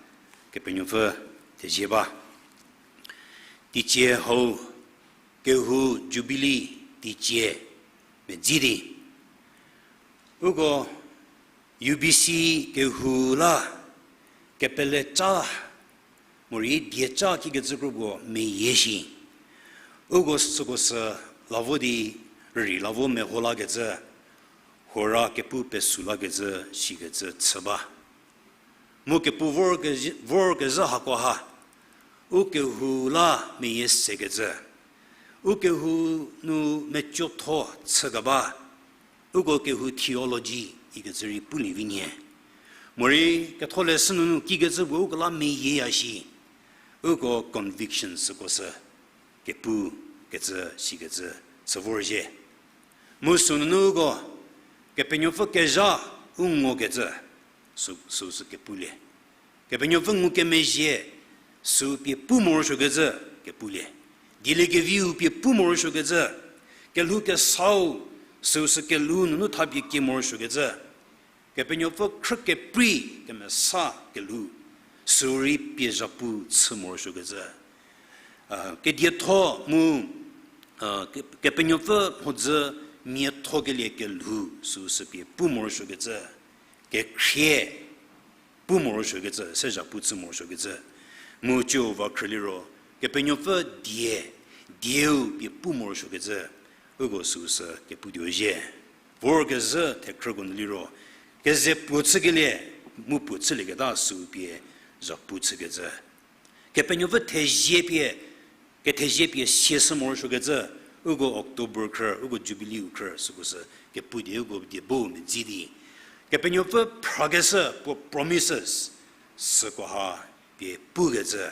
Kepenuopfü thezie ba. Teicie hau kehou Jubilee teicie medzi di, uko U B C kehou la kepele ca, morei die ca kikecü kropuo meyie shi. Uko süko sü la vo di rürei la vo meho lakecü, hora kepu pesu lakecü, shikecü chü ba. Mu kepu vorkezhü, vorkezhü hakoha, u kehou la meyie sekecü, u kehou nu meciotho chükeba, uko kehou theology ikecü rei pulie vi nyie. Morei ketholeshü nunu kikecü puo uko la meyieya shi, uko conviction süko sü kepu kecü, shikecü, chü vorzhie. Mu sünunu uko, Kepenuopfü kezha u ngokecü, sü, süsü kepulie. Kepenuopfü ngukemezhie, sü pie pu morosuokecü, kepulie. Dieliekeviu pie pu morosuokecü, kelhou kesau, süsü kelhou nunu thapie kie morosuokecü. Kepenuopfü khrü keprei kemesa kelhou, sü rei pie zhapu chü morosuokecü. A, kedietho mu, a, ke-, Kepenuopfü mhodzü miathokelie kelhou süsü pie pu morosuokecü. Kekhrie pu morosuokecü, se zhapu chü morosuokecü. Mu Jihova khrüliro, Kepenuopfü die, dieu pie pu morosuokecü, uko süsü keputuo zhie. Vorkezhü thekhrüko nu liro, keze puo chükelie, mu puo chülieketa sü pie zhapu chükecü. Kepenuopfü thezie pie, kethezie pie siashü morosuokecü, uko October khrü, uko Jubilee-u khrü, süko sü kepu di uko die bo medzi di. Kepenuopfü phrakeshü puo promises, süko ha pie pukecü,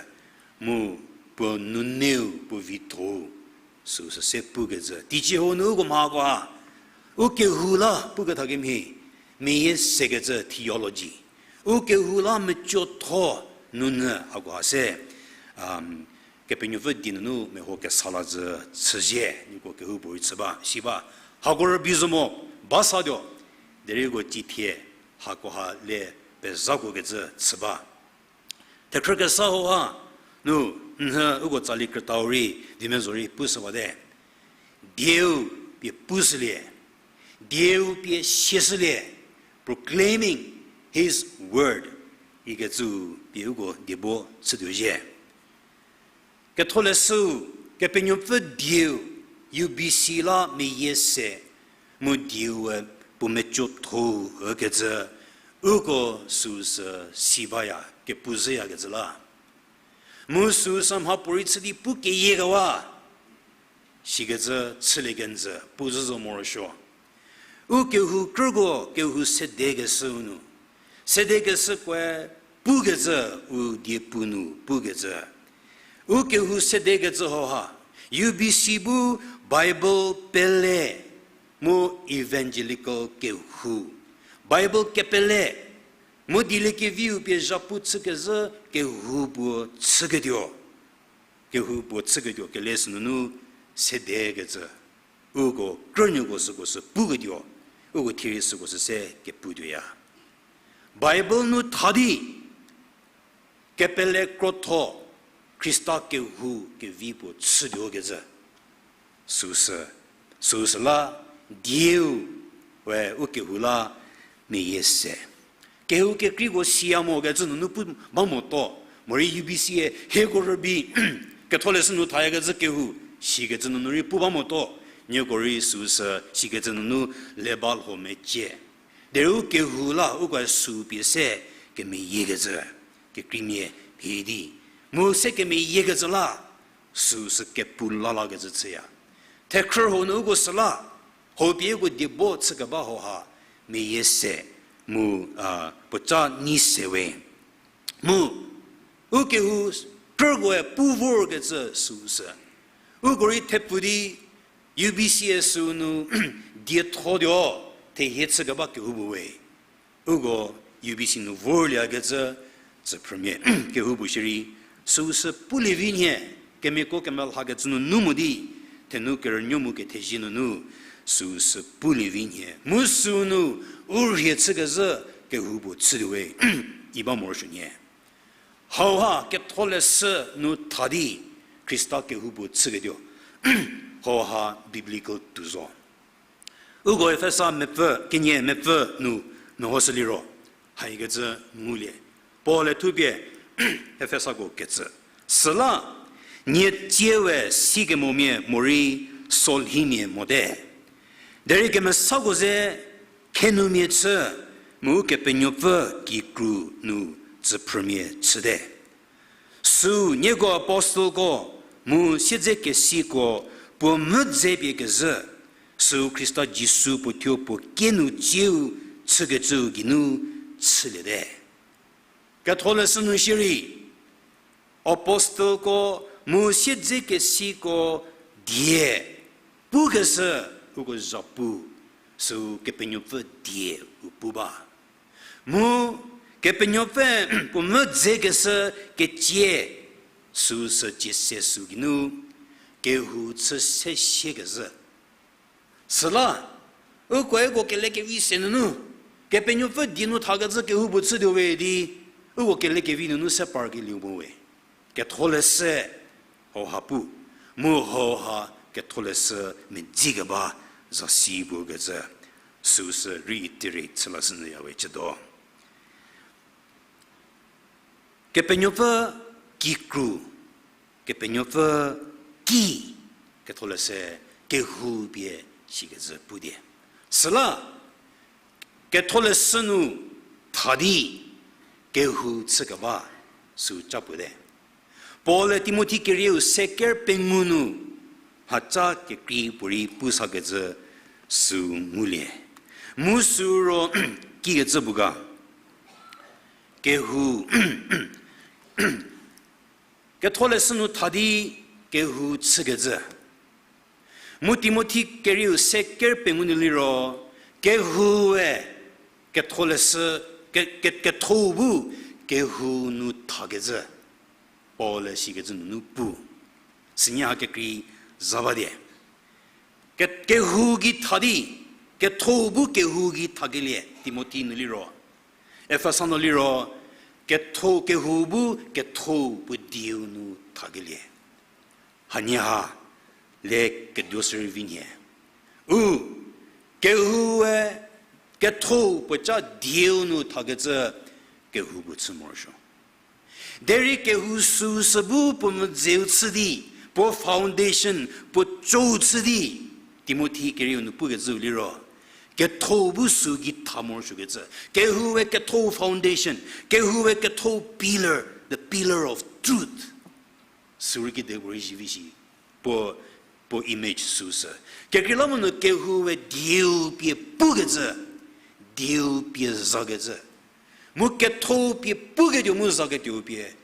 mu puo nuneu, puo vitho-u, süu sü se pukecü. Teicie hau nu uko mhakoha, u kehou la pukethakemhie, meyie sekecü theology. U kehou la mecotho nunyü hakoha se, Kepenuopfü die nunu meho kesa la zü chüzie, nieko kehoupuorei chü ba, si ba. Hako rübei zo mo, ba satuo, derei uko cithie, hakoha le pezhakuokecü chü ba. Thekhrü kesa hauha nu, nhü uko tsali krütau rei, diemezho rei pushüwate. Dieu pie pushülie, dieu pie siashülie, proclaiming his word, ikecü pie uko diebo chütuo zhie. Ketholeshüu, Kepenuopfü dieu, U B C la meyie se, mu dieu-e puo mecotho-u ükecü, uko süu sü si baya, kepu zhüyakecü la. Mu süu sü mhapuorei chü di pu keyiekewa, sikecü chülie kenjü pu zhü zo morosuo. U kehou krüko kehou sedekeshüu nu, sedekeshükoe pukecü, u diepu nu pukecü. U kehou sedekecü hauha, U B C bu Bible pele mu evangelical kehou, Bible kepele, mu dieliekeviu pie zhapu chükezhü kehou puo chüketuo. Kehou puo chüketuo kele sünunu sedekecü. Uko krünuoko süko sü puketuo. Uko thierei süko sü se keputuoya. Bible nu tha di, kepele krotho, Khrista kehou kevi puo chütuo kecü. Süu sü, süu sü la, dieu, we u kehou la, meyie se. Kehou kekreiko siya mo kecü nunu pu ba motuo, morei U B C-e hieko rübei, Ketholeshü nu thayakecü kehou, sikecü nunu rei pu ba motuo, nieko rei süu sü sikecü nunu le ba lho mecie. Derei u kehou la uko süu pie se kemeyiekecü, kekreimia phi di. Mu se kemeyiekecü la, süu sü kepu lalakecü chüya. Thekhrü hau nu uko süla, hau pie uko diebo chükeba hauha, meyie se, mu, a, puoca nyi se we. Mu, u kehou krükoe pu vorkecü süu sü. Uko rei thepfu di, U B C-e süu nu diethotuo, thehie chükeba kehou puo we. Uko U B C nu vorliekecü, tsüphrümia kehou puo shierei, süu sü pulie vi nhie, kemiako kemelhakecü nunu mo di, thenu kerünuo mu kethezie nunu, süu sü pulie vi nhie. Mu süu nu, u rhie chükezhü kehou puo chütuo we, i ba morosuo nhie. Hauha Ketholeshü nu tha di Khrista kehou puo chüketuo. Hauha biblical tuo zo. Uko Efesa mepfü, kenie mepfü nu mehoshü liro, haikecü ngulie. Paul-e thupie Efesako kecü. Süla, nie tsie we sikemomia morei solhimia mote. Derei kemesako ze khenumia chü, mu Kepenuopfü kikru nu tsüphrümia chüte. Süu nieko apostelko, mu siedzekesiko puo mvü dze pie kezhü, süu Khrista Jisu puo thuo puo kie nu tsieu chükecüu geinu chüliete. Ketholeshü nu shierei, apostelko mu siedzekesiko die pukeshü uko zhapu, süu Kepenuopfü die u pu ba. Mu Kepenuopfü puo mvü dzekeshü ketsie, süu sü tsiese süu geinu, kehou chü se siekezhü. Süla, ukoe uko kelekevi se nunu, Kepenuopfü die nu thakecü kehou puo chütuo we di, uko kelekevi nunu se parkelieu mo we. Ketholeshü hauha pu, mu hauha Ketholeshü medzi keba zasi puo kecü, süu sü reiterate chü lashünyüya we chütuo. Kepenuopfü kikru, Kepenuopfü ki, Ketholeshü kehou pie sikecü pu die. Süla, Ketholeshü nu tha di kehou chükeba süu ca puote. Paul-e Timothi kerieu se ker pengou nu mhaca kekrei puorei pu sakecü süu ngulie. Mu süu ro kikecü puo ga, kehou, ketholeshü nu tha di kehou chükecü. Mu Timothi kerieu se ker pengou nu liro, kehoue ketholeshü, ke, ke, ketho bu kehou nu thakecü. Paul-e sikecü nunu pu. Sünie ha kekrei za ba die. Ke, kehou gei tha di, ketho bu kehou gei thakelie Timothi nu liro. Efesa nu liro, ketho, kehou bu ketho puo dieu nu thakelie. Hanie ha le keduo sürei vi nhie. U, kehoue ketho puoca dieu nu thakecü kehou puo chü morosuo. Derei kehou süu sü bu puo mvüdzeu chü di, puo foundation, puo cou chü di, Timothi kerieu nu pukecüu liro, ketho bu süu gei tha morosuokecü. Kehoue ketho foundation, kehoue ketho pillar, the pillar of truth. Süu rei kedipuorei zivi shi, puo, puo image süu sü. Kekreilamonyü kehoue dieu pie pukecü, dieu pie zakecü. Mu ketho pie puketuo mu zaketuo pie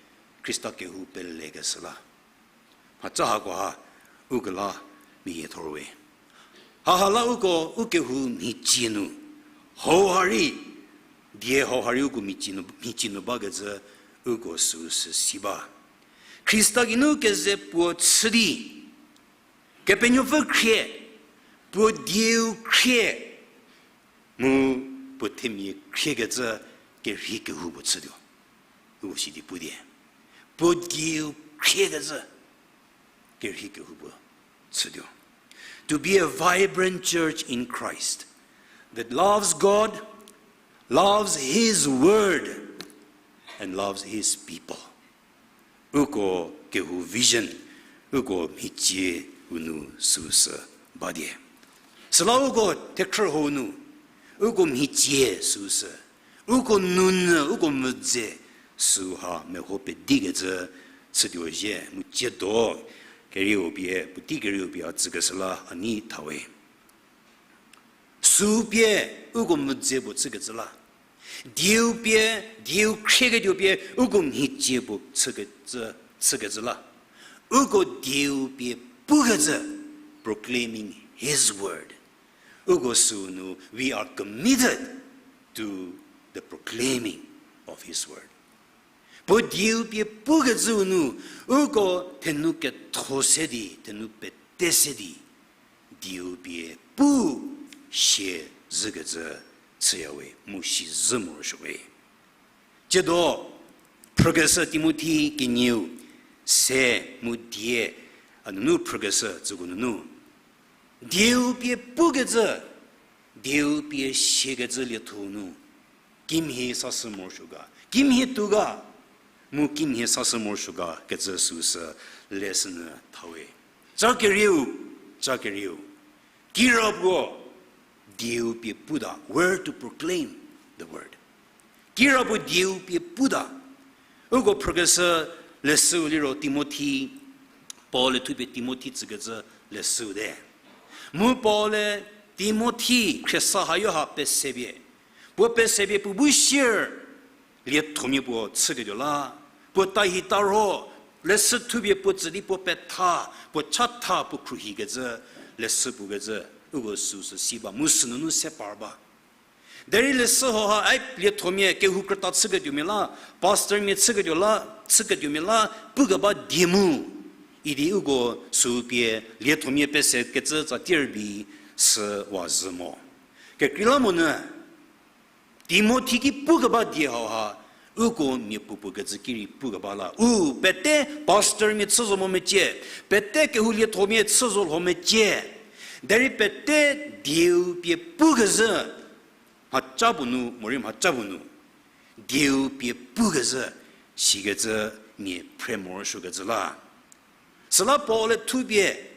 Khrista kehou pelekeshü la. Mhaca hako ha, uko la mia thorwe. Haha la uko, u kehou mhicie nu, hau ha rei, die hau ha rei uko mhicie nu, mhicie nu bakecü uko süu sü si ba. Khrista geinu keze puo chü di, Kepenuopfü khrie, puo dieu khrie, mu puo themia khriekecü kerhei kehou puo chütuo. Uko sidi pu die. Puo dieu khriekecü kerhei kehou puo chütuo. To be a vibrant church in Christ that loves God, loves His word, and loves His people. Uko kehou vision, uko mhicie u nu süu sü ba die. Süla uko thekhrü hau nu, uko mhicie süu sü, uko nounyü, uko mvüdze süu ha meho pedikecü chütuo zhie mu tsiedo kerieu pie, puotei kerieu pie a tsükeshü la a nei thawe. Süu pie uko mvüdze puo chükecü la. Dieu pie, dieu khrieketuo pie uko mhicie puo chükecü, chükecü la. Uko dieu pie pukecü, proclaiming His word. Uko süu nu, we are committed to the proclaiming of His word. Puo dieu pie pukecüu nu, uko thenu ketho se di, thenu pete se di, dieu pie pu sie zhükecü chüyawe mu si zhü morosuowe. Tsiedo, phrükeshü Timothi kenieu se mu die, a nunu phrükeshü tsüko nunu. Dieu pie pukecü, dieu pie siekecü lietho nu, kimhie sashü morosuo ga, kimhie tuo ga, mu kimhie sashü morosuo ga kecü süu sü lesson thawe. Ca kerieu, ca kerieu. Kirapuo dieu pie puta, where to proclaim the word. Kirapuo dieu pie puta. Uko phrükeshü leshüu liro Timothi, Paul-e thupie Timothi tsükecü leshüu te. Mu Paul-e Timothi khriesa hayo ha pesepie. Puo pesepie puo bu sier liethomia puo chüketuo la. Puo tahi tarho, leshü thupie puo tsü di puo petha, puo chatha puo khruohikecü, leshü pukecü, uko süu sü si ba, mu sünunu se par ba. Derei leshü hau ha, ai liethomia kehou krüta chüketuomia la, pastormia chüketuo la, chüketuomia la, pukeba die mu. Idi uko süu pie liethomia pesekecü tsa tierbi sü wa zhü mo. Kekreilamonyü, Timothi ki pukeba die hau ha, uko mia puopuo kecü ki rei pukeba la. U pete pastormia chü zo mo mecie, pete kehou liethomia chü zo lho mecie. Derei pete dieu pie pukezhü, mhaca puo nu, morei mhaca puo nu, dieu pie pukezhü, sikecü mia phre morosuokecü la. Süla Paul-e thupie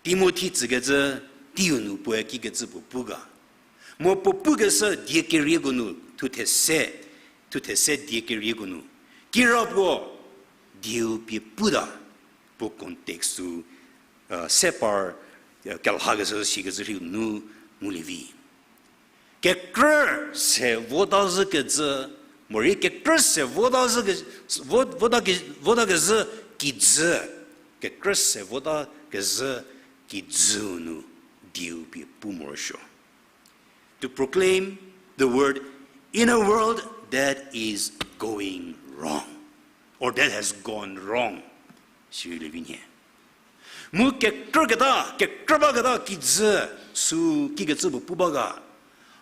Timothi tsükecü teiu nu puoe kikecü puo pu ga. Mu puo pukeshü die kerieko nu, thuthe se, thuthe se die kerieko nu. Kirapuo dieu pie puta, puo context-u, se par, kelhakeshü sikecü rhiu nu ngulie vi. Kekrü se vota zhükecü, morei kekrü se vota zhüke-, vo-, vota ke-, vota kezhü kijü, kekrü se vota kezhü kijüu nu dieu pie pu morosuo. To proclaim the word in a world that is going wrong, or that has gone wrong. Sirei levi nhie. Mu kekrüketa, kekrü baketa kijü, sü kikecü puo pu ba ga.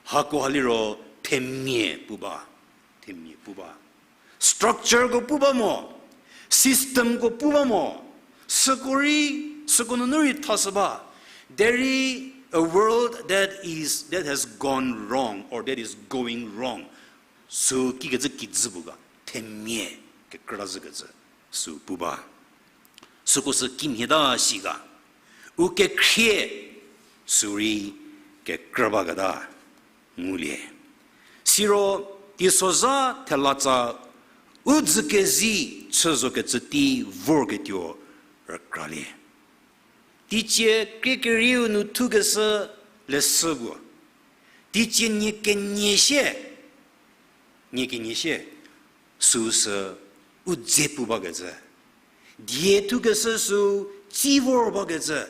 Hako ha liro themia pu ba. Themia pu ba. Structureko pu ba mo, systemko pu ba mo, süko rei, süko nunu rei thashü ba. Derei a world that is, that has gone wrong or that is going wrong. Sü kikecü kijü puo ga, themia kekrüta zhükecü, sü pu ba. Süko sü kimhieta shi ga, u kekhrie, sü rei kekrü baketa ngulie. Siro teisozha thelatsa u dzü kezi chü zokecü tei vorketuo rükralie. Teicie krie kerieu nu thukeshü leshü puo. Teicie nie kenie sie, nie kenie sie, süu sü u dze pu bakecü. Die thukeshü sü tsi vor bakecü,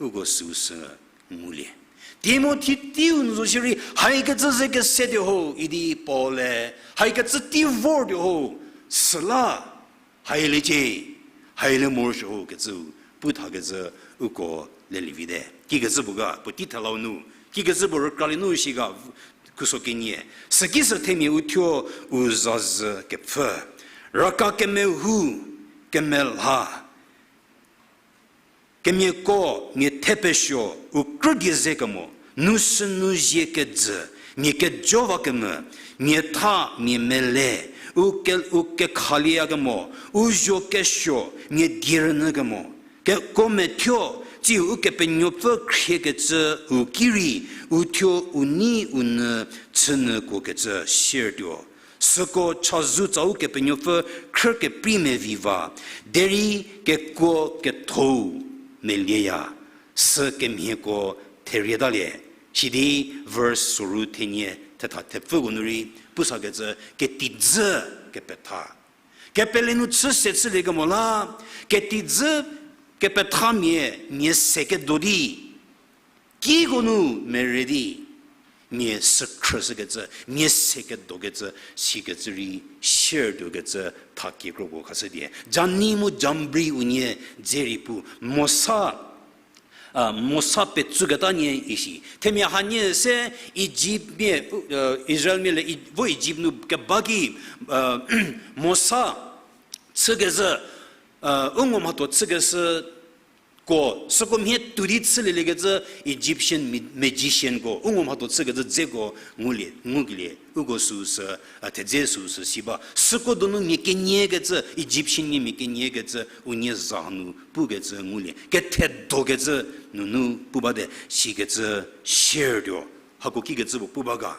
uko süu sü ngulie. Timothi teiu nu zo shierei, haikecü ze kesetuo ho, idi Paul-e, haikecü tei vortuo ho, süla, hailiecie, haile morosuo ho kecüu, pu thakecü uko lelie vite. Kikecü puo ga, puotei thelau nu, kikecü puo rükralie nu shi ga, khuso kenie, süki sü themia uthuo u zazü kepfü, raka kemehou, kemelha, kemiako, mia thepesuo, u krüdie ze kemo, nu sünu zie kejü, mia kejo va kemvü, mia tha, mia mele, u ke-, u kekhalie ya kemo, u zho kesuo, mia die rünyü kemo, keko methuo, tsiu Ukepenuopfü khriekecü u ki rei, uthuo u nei u nyü chünyü kuokecü siertuo. Süko chazou tsa Ukepenuopfü khrü keprei mevi va, derei kekuo kethou melieya, sü kemhieko therietalie. Sidi verse soru thenie thetha thepfüko nu rei, pusakecü ketidzü kepetha. Kepele nu chü se chülie kemo la, ketidzü kepethamia, mia se kedo di, kiko nu mere di, mia sükhrüshükecü, mia se kedokecü, sikecü rei share tuokecü thakie kropuo khashü die. Jani mu Jambri unie dze rei pu, Mosa, a, Mosa petsüketa nie isi. Themia hanie se Ijiptmia, u, Israelmia le, vo Ijipt nu keba ki, Mosa chükezhü, u ngo mhatho chükeshü ko, süko mhie tuo di chülieliekecü Egyptian ma-, magicianko, u ngo mhatho chükecü dzeko ngulie, ngukelie, uko süu sü, a, thedze süu sü si ba. Süko donu mia keniekecü, Egyptianmia mia keniekecü, unie za hanu pukecü ngulie. Kethedokecü nunu pu bate, sikecü share tuo. Hako kikecü puo pu ba ga.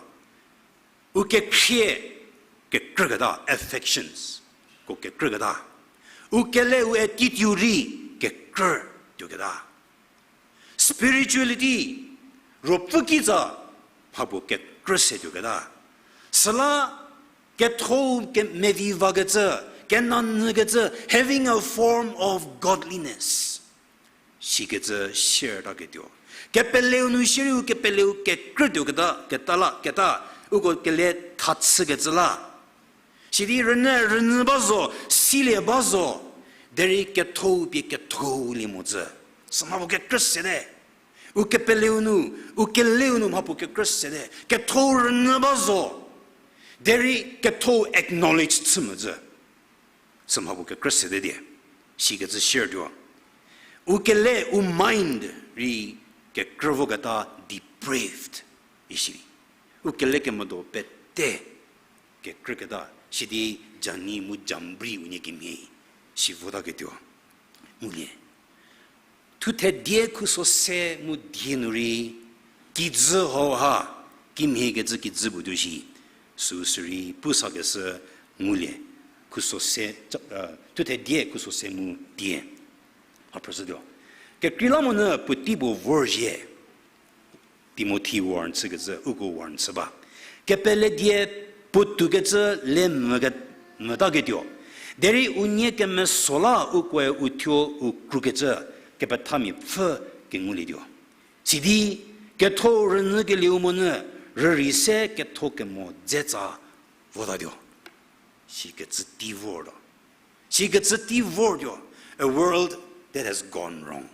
U kekhrie kekrüketa, affections ko kekrüketa. U kele u attitude rei kekrü tuoketa. Spirituality, ruopfü kitsa mhapuo kekrü se tuoketa. Süla ketho ke mevi vakecü, kenanyükecü, having a form of godliness. Sikecü share taketuo. Kepeleu nu shierei u kepeleu kekrü tuoketa, keta la, keta, uko kele thachükecü la. Sidi rünyü, rünyü ba zo, silie ba zo, derei kethou pie kethou lie mocü. Sü mhapuo kekrü sete. U kepeleu nu, u keleu nu mhapuo kekrü sete. Kethou rünyü ba zo, derei kethou acknowledge chü mocü. Sü mhapuo kekrü sete die. Sikecü share tuo. U kele, u mind rei kekrü voketa depraved isi. U kele kemedo pete kekrüketa, sidi Jani mu Jambri unie kemhie si votaketuo ngulie. Thuthe die khuso se mu die nu rei, kijü hauha, kimhiekecü kijü puo tuo shi, süu sürei pusakeshü ngulie. Khuso se, uh, thuthe die, khuso se mu die. Aphrüshütuo. Kekreilamonyü puotei puo vorzhie. Timothy warn chükecü, uko warn chü ba. Kepele die puotoukecü le mvüke-, mvütaketuo. Derei unie kemeso la ukoe uthuo u krukecü kepethamia pfhü kengulietuo. Sidi ketho rünyükelieu monyü rürei se ketho kemo dzetsa votatuo. Sikecü tei vortuo. Sikecü tei vortuo. A world that has gone wrong.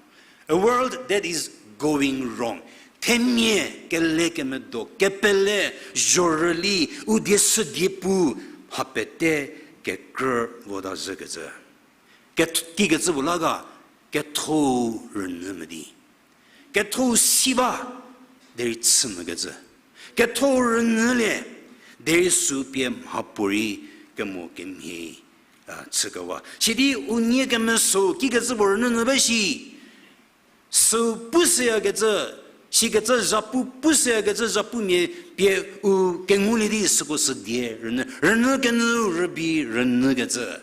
A world that is going wrong. Themia kelekemedo, kepele zhorüli, u die sü die pu, mha pete kekrü vota zhükecü. Keth-, kikecü puo la ga, ketho rünyü medi. Ketho si ba, derei chü mükecü. Ketho rünyülie, derei sü pie mhapuorei kemo kemhie, a, chükewa. Sidi unie kemeso kikecü puo rünyü nyü ba shi. Sü pushüyakecü, sikecü zhapu pushüyakecü zhapumia pie u kengulie di süko sü die rünyü, rünyü kenyü rübei rünyükecü.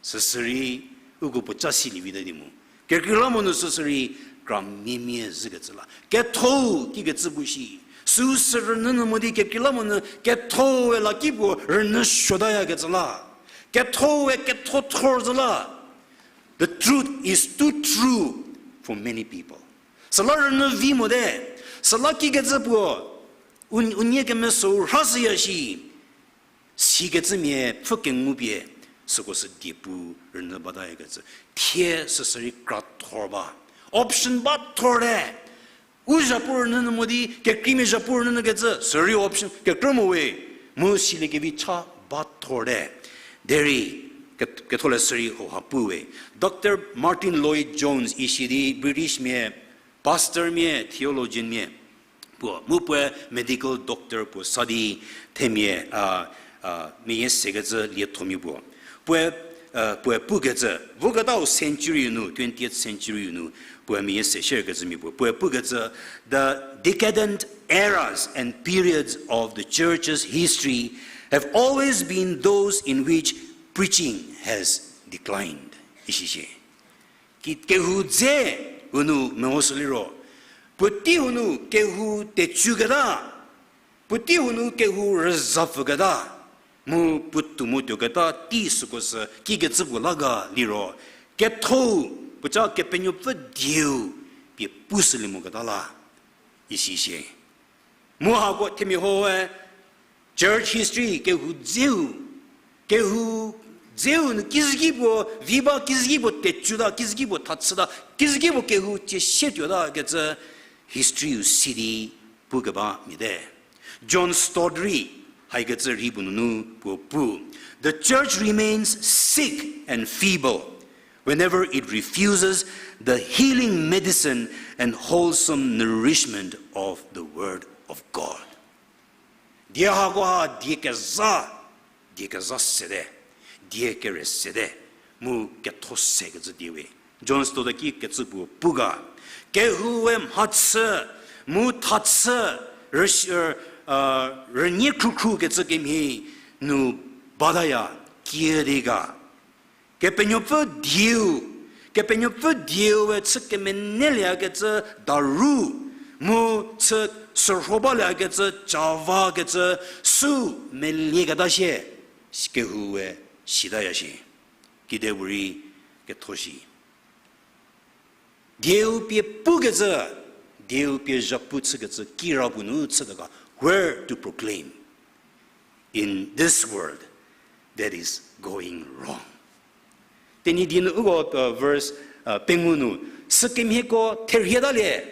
Süsürei, uko puoca silie vita di mu. Kekreilamonyü nu süsürei, kra miemie zhükecü la. Ketho, kikecü bu shi. Süu sü rünyü nyü mo di kekreilamonyü ketho-e la ki puo rünyü suotayakecü la. Ketho-e ketho thor zhü la. The truth is too true for many people. Süla rünyü vi mote. Süla kikecü puo, u-, unie kemeso rhashüya shi. Sikecümia pfhü kengu pie, süko sü diepu rünyü batayakecü. Thie süsürei kra thor ba. Option ba thorte. U zhapu rünyü nyü mo di, kekreimia zhapu rünyü nyükecü, sürei option kekrü mo we. Mu siliekevi cha ba thorte. Derei, ke-, ketholeshürei hauha pu we. Doctor Martyn Lloyd-Jones isi di British mia, pastor mia, theologian mia. Puo, mu puoe medical doctor puo sa di themia, a, a, meyie sekecü liethomia puo. Puoe, a, puoe pukecü, voketau century nu, twentieth century nu, puoe meyie se share kecümia puo. Puoe pukecü, the decadent eras and periods of the church's history have always been those in which preaching has declined. Isi shie. Ki-, kehou dze hanu mehoshü liro, puotei hanu kehou tecüketa, puotei hanu kehou rüzapfüketa, mu puotou mu tuoketa tei süko sü kikecü puo la ga liro, kethou, puoca Kepenuopfü dieu pie pushülie moketa la, isi shie. Mu hako themia hoe, church history kehou dzeu, kehou dzeu nu kizüki puo vi ba, kizüki puo tecüta, kizüki puo thachüta, kizüki puo kehou cie sie tuota kecü history-u si di pukeba mia te. John Stott rei, haikecü rei puo nunu puo pu, the church remains sick and feeble whenever it refuses the healing medicine and wholesome nourishment of the Word of God. Die hakoha die kezha, die kezha sete, die kere sete, mu ketho sekecü die we. John Stott ki kecü puo pu ga, kehoue mhachü, mu thachü, rüs-, rünie khrukhru kecü kemhie nu bataya, kiüdi ga. Kepenuopfü dieu, Kepenuopfü dieu-e chü kemenelieyakecü daru, mu chü sürho balieyakecü cava kecü sü melieketa shie, kehoue sitaya shie. Kide puorei ketho shi. Dieu pie pukecü, dieu pie zhapu chükecü kirapuo nu chüta ga, where to proclaim in this world that is going wrong. Tenyidie nu uko, uh, verse, uh, pengou nu, sükemhieko therhietalie,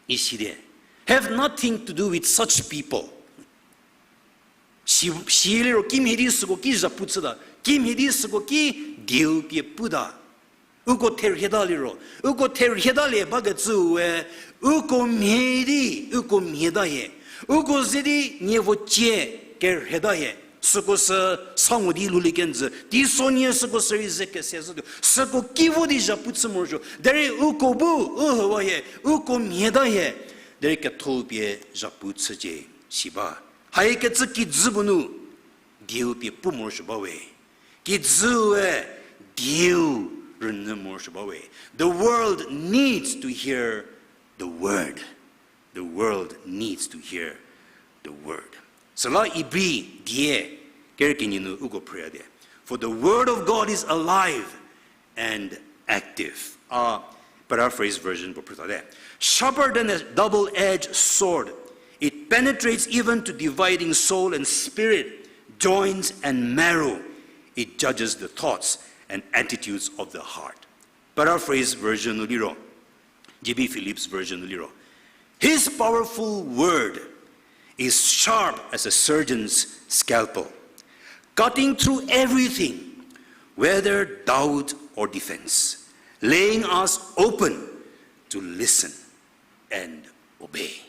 isi die. Have nothing to do with such people. Si, siliro kimhie di süko ki zhapu chüta, kimhie di süko ki dieu pie puta. Uko therhietaliro, uko therhietalie bakecüe, uko mhie di, uko mhieta hie, uko ze di nievo cie kerheta hie, süko sü sa ngu di lulie kenjü, teisonhie süko sü rei ze kese zhütuo, süko ki vo di zhapu chü morosuo, derei uko bu, u hüwa hie, uko mhieta hie, derei ketho pie zhapu chücie, si ba. Haikecü kijü puo nu, dieu pie pu morosuo bawe. Kijüe dieu rünyü morosuo ba we. The world needs to hear the word. The world needs to hear the word. Süla Ibri die ker kenie nu uko phrüya de. For the word of God is alive and active. A paraphrase version puo phrüta de. Sharper than a double-edged sword, it penetrates even to dividing soul and spirit, joints and marrow. It judges the thoughts and attitudes of the heart. Paraphrase version nu liro, J B Phillips version nu liro, His powerful word is sharp as a surgeon's scalpel, cutting through everything, whether doubt or defense, laying us open to listen and obey.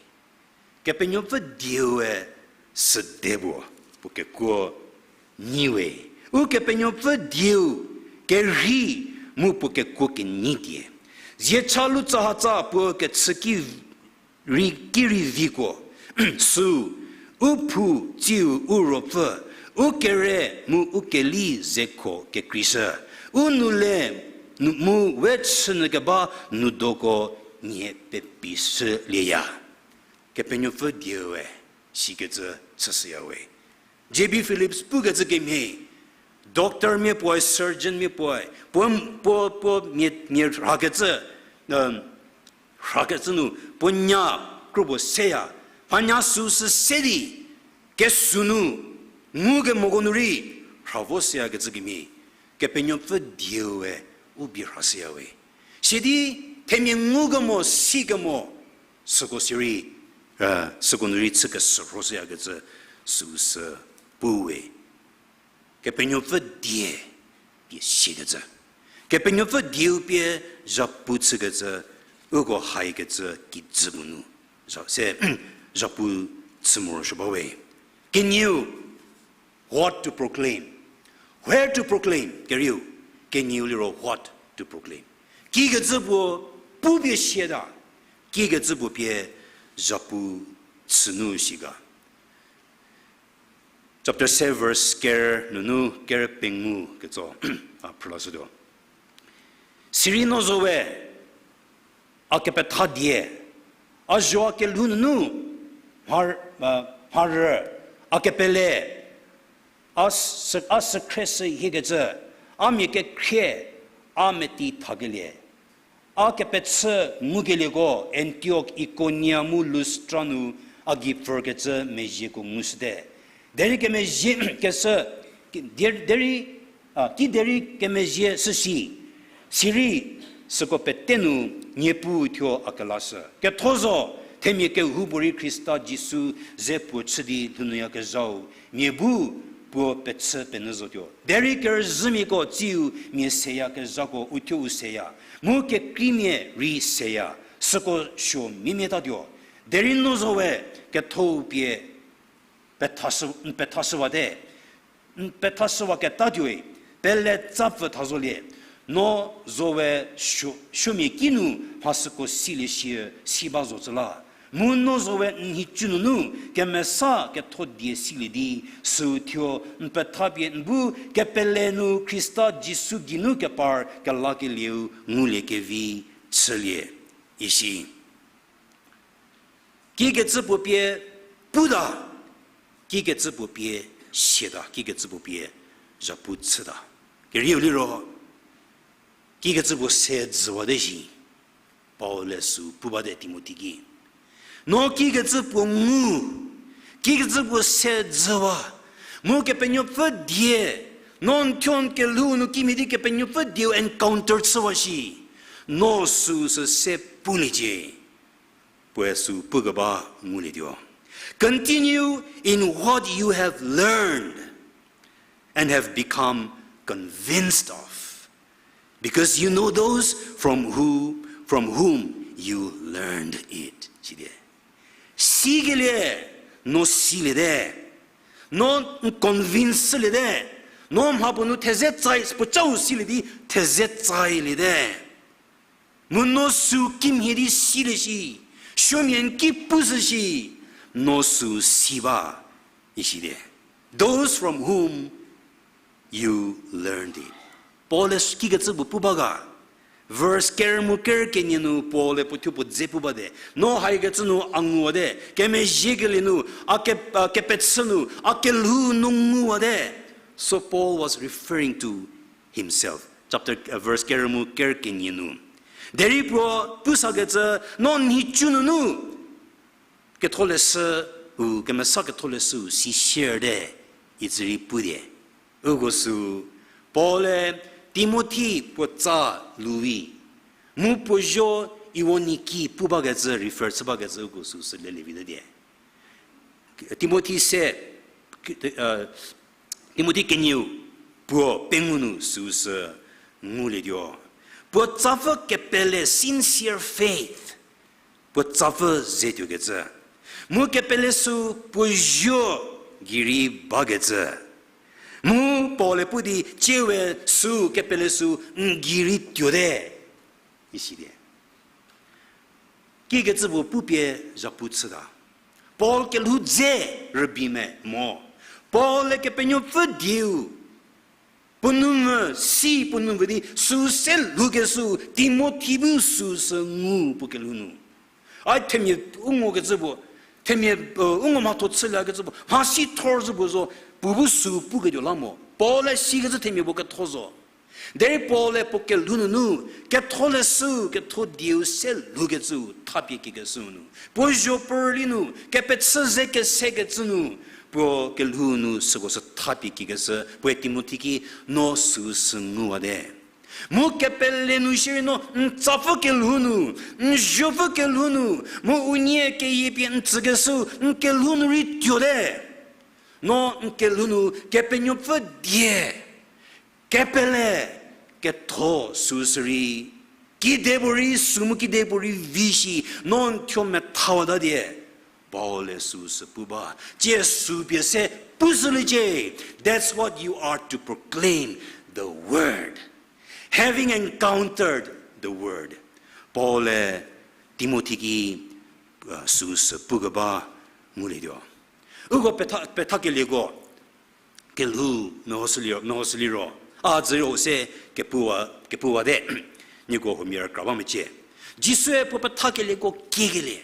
Kepenuopfü dieue süde puo, puo kekuo nyi we. Ukepenuopfü dieu kerhei mu puo kekuo kenyi die. Zie cha lu tsahatsa puo kechü ki rei, ki rei viko. Süu, u phou tsiu u ruopfü, u kere mu u keli zekho kekreishü. U nu le, nu, mu we chünyü keba nudoko nie pepishülieya. Kepenuopfü dieue sikecü chüshüya we. J B Phillips pukecü kemhie, doctor mia puoe, surgeon mia puoe, puo, puo, puo mia, mia rhakecü, rhakecü nu puo nya kropuo seya, mhanya süu sü se di, kesü nu, ngukemoko nu rei, rha vo süyakecü kemhie, Kepenuopfü dieue u bie rhashüya we. Sidi, themia ngukemo, sikemo, süko sirei, süko nu rei chü kesürhoshüyakecü süu sü pu we. Kepenuopfü die pie siakecü. Kepenuopfü dieu pie zhapu chükecü, uko haikecü kijü puo nu. Zha, se, zhapu chü morosuo ba we. Kenieu, what to proclaim? Where to proclaim? Kerieu, kenieu liro what to proclaim? Kikecü puo pu pie siata, kikecü puo pie zhapu chü nu si ga. Chapter seven verse ker nunu ker pengou ketso, a phrülashütuo. Sirei no zo we, a kepetha die, a zho a kelhou nunu, mhar-, a, mharü, a kepele, a sü-, a sükhrieshü hiekecü, a mia kekhrie, a meti thakelie. A kepechü ngukelieko Antiok, Ikonia mu Lustra nu a gei pfürkecü mezhieko ngushüte. Derei kemezhie kesü, der-, derei, a, kiderei kemezhie shüshi, sirei süko pete nu Niepuu thuo a kelashü. Ketho zo, themia kehoupuorei Khrista Jisu ze puo chü di lhounuyakezhau, mia bu puo pechü penyü zotuo. Derei kerüzhümiako tsiu mia seyakezhako uthuo u seya, mu kekreimia rei seya, süko suo mimiatatuo. Derei no zo we kethou pie pethashü-, n pethashüwate, n pethashüwaketatuoi, pele tsapfü tha zolie, no zo we suo-, suomia kinu mha süko silie shie si ba zo cü la. Mu no zo we n nhicu nunu kemesa ketho die silie di, süu thuo n petha pie n bu kepele nu Khrista Jisu geinu kepar kelakelieu ngulie kevi chülie, isi. Kikecü puo pie puta, kikecü puo pie siata, kikecü puo pie zhapu chüta. Kerieu liro, kikecü puo se dzüwate shi, Paul-e süu pu bate Timothi ki. No kikecü puo ngu, kikecü puo se dzüwa, mu Kepenuopfü die, no n thuo n kelhou nu kimhie di Kepenuopfü dieu encounter chüwa shi, no süu sü se puliecie. Puoe süu pukeba ngulietuo. Continue in what you have learned and have become convinced of, because you know those from who, from whom you learned it. Sidi. Sikelie, no siliete. No n convince liete. No mhapuo nu theze tsai, puo chau silie di theze tsailiete. Mu no süu kimhie di silie shi, suomia n ki pushü shi, no süu si ba, isidi. Those from whom you learned it. Paul-e kikecü puo pu ba ga. Verse ker mu ker kenie nu Paul-e puo thuo puo dze pu bate. No haikecü nu a nguwate, kemezhiekelie nu, a ke-, a kepechü nu, a kelhou nu nguwate. So Paul was referring to himself. Chapter, uh, verse ker mu ker kenie nu. Derei puo pusakecü, no nhicu nunu Ketholeshüu, kemesa Ketholeshüu si sierte, itsü rei putie. Uko sü, Paul-e Timothi puo tsa lu vi, mu puo zuo Euniki pu bakecü, refer chü bakecü uko sü sü lelie vi te die. Timothi se, Timothi kenieu puo pengou nu süu sü ngulietuo. Puo tsapfü kepele, sincere faith. Puo tsapfü ze tuokecü. Mu kepele sü puo zuo gei rei bakecü. Mu Paul-e pu di ciewe sü kepele sü n gei rei tuote. Isi die. Kikecü puo pupie zhapu chüta. Paul kelhou dze rübei me mo. Paul-e Kepenuopfü dieu puo nou mvü, si puo nou mvü di süu se lhoukeshüu Timothi bu süu sü ngu puo kelhou nu. A themia u ngokecü puo, themia, u ngo mhatho chüliekecü puo, mhasi thor zhü puo zo, puo bu süu puketuo la mo. Paul-e sikecü themia puo ketho zo. Derei Paul-e puo kelhou nunu, Ketholeshüu, ketho dieu se lhoukecüu, thapie kikeshüu nu. Puo zuo puo rüli nu, kepechü ze kesekecü nu, puo kelhou nu süko sü thapie kikeshü, puoe Timothi ki no süu sü nguwate. Mu kepele nu shierei no, n tsapfü kelhou nu, n zuopfü kelhou nu, mu unie keyie pie n tsükeshüu, n kelhou nu rei tuote. No n kelhou nu Kepenuopfü die, kepele, ketho süu sü rei, kedipuorei süu mu kedipuorei vi shi, no n thuo methawata die, Paul-e süu sü pu ba. Tsie süu pie se pushüliecie, that's what you are to proclaim the word. Having encountered the word. Paul-e Timothi ki, süu sü pukeba ngulietuo. Uko petha, pethakelieko, kelhou mehoshü liro, mehoshü liro, a dzürieu se kepuwa, kepuwate, nieko huomia rükra ba mecie. Jisue puo pethakelieko kiekelie,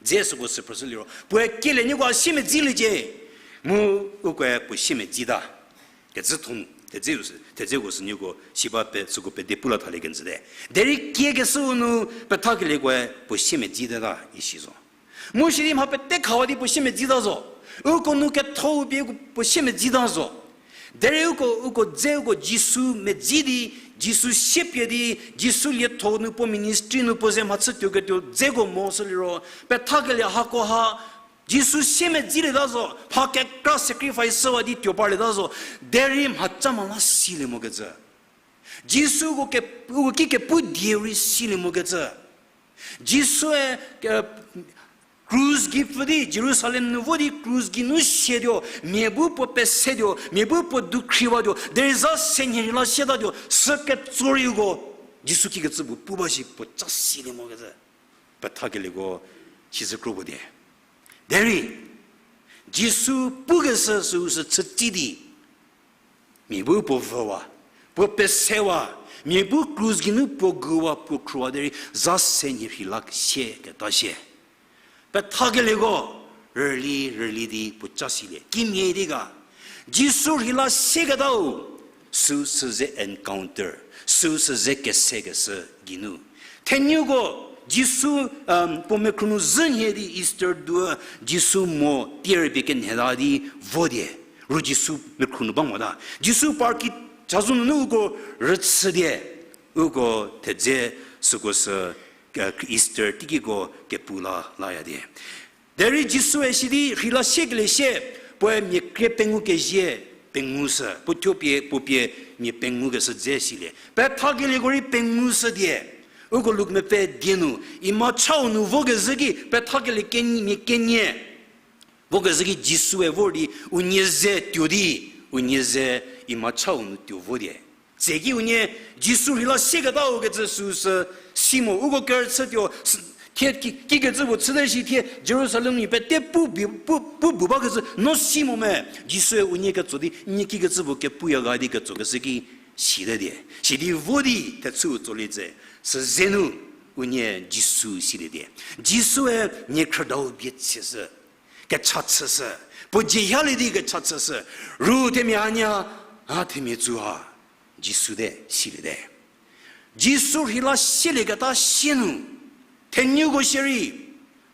dze süko sü phrüshü liro, puoe kielie nieko a siemedziliecie, mu ukoe puo siemedzita. Kecü thonu, thedze, thedzeko sü nieko si ba pe, süko pede pu la thalie kenjüte. Derei kiekeshüu nu pethakeliekoe puo siemedziteta isi zo. Mu sidi mha pete khawa di puo siemedzita zo. Uko nu ketho pie puo siemedzita zo. Derei uko, uko dze uko Jisu medzi di, Jisu siepie di, Jisu lietho nu puo ministry nu puo ze mhachü tuoketuo dzeko mehoshü liro, pethakelie hakoha, Jisu siemedzilieta zo, mha kekra sacrifice shüwa di tuo parlieta zo, derei mhaca mala silie mokecü. Jisu uko ke, uko ki kepu dieu rei silie mokecü. Jisue, krus gei pfü di, Jerusalem nu vo di krus gei nu sietuo, mia bu puo pesetuo, mia bu puo dukhriwatuo, derei za se nhie rei la sietatuo, sü ketso rei uko, Jisu kikecü puo pu ba shi puo ca silie mokecü. Pethakelieko, sizü kro puo die. Derei, Jisu pukeshü süu sü chütsi di, mia bu puo vüwa, puo pesewa, mia bu krus geinu puo guwa, puo khruwa derei, za se nhie rhei la sieketa shie. Pethakelieko, rüli, rüli di puo ca silie. Kimhie di ga, Jisu rhei la sieketau, süu sü ze encounter, süu sü ze kesekeshü geinu. Thenuko, Jisu, puo mekhru nu zhü nhie di Easter du, Jisu mo tierpie kenheta di vo die, ru Jisu mekhru nu ba mota. Jisu parki chazou nunu uko rüchü die, uko thedze süko sü, Easter teikiko kepu la laya die. Derei Jisue sidi rhei la siekelie sie, puoe mia krie pengou kezie, pengou sü, puo thuo pie, puo pie, mia pengou keshü dze silie. Pethakelieko rei pengou sü die. Uko Luk mepfü die nu, Imachau nu vokezhü ki, pethakelie kenie, mia kenie vokezhü ki Jisue vor di, unie ze tuo di, unie ze Imachau nu tuo vo die. Tseki unie Jisu rhei la sieketau kecü süu sü si mo, uko kerüchütuo, s-, Thie ki, kikecü puo chüte shi thie Jerusalem nu pete pu bi, pu, pu bu bakecü no si mo me. Jisue unie ketso di, nie kikecü puo kepuya ga di ketsokeshü ki site die. Sidi vo di thechüu tsolie tse, süze nu unie Jisu siliete. Jisue nie khrüdau bie chüshü, kecha chüshü, puo dzie yalie di kecha chüshü, ru themia hanie, a themia tsu ha, Jisu te siliete. Jisu rheila sielieketa sie nu, thenuko shierei,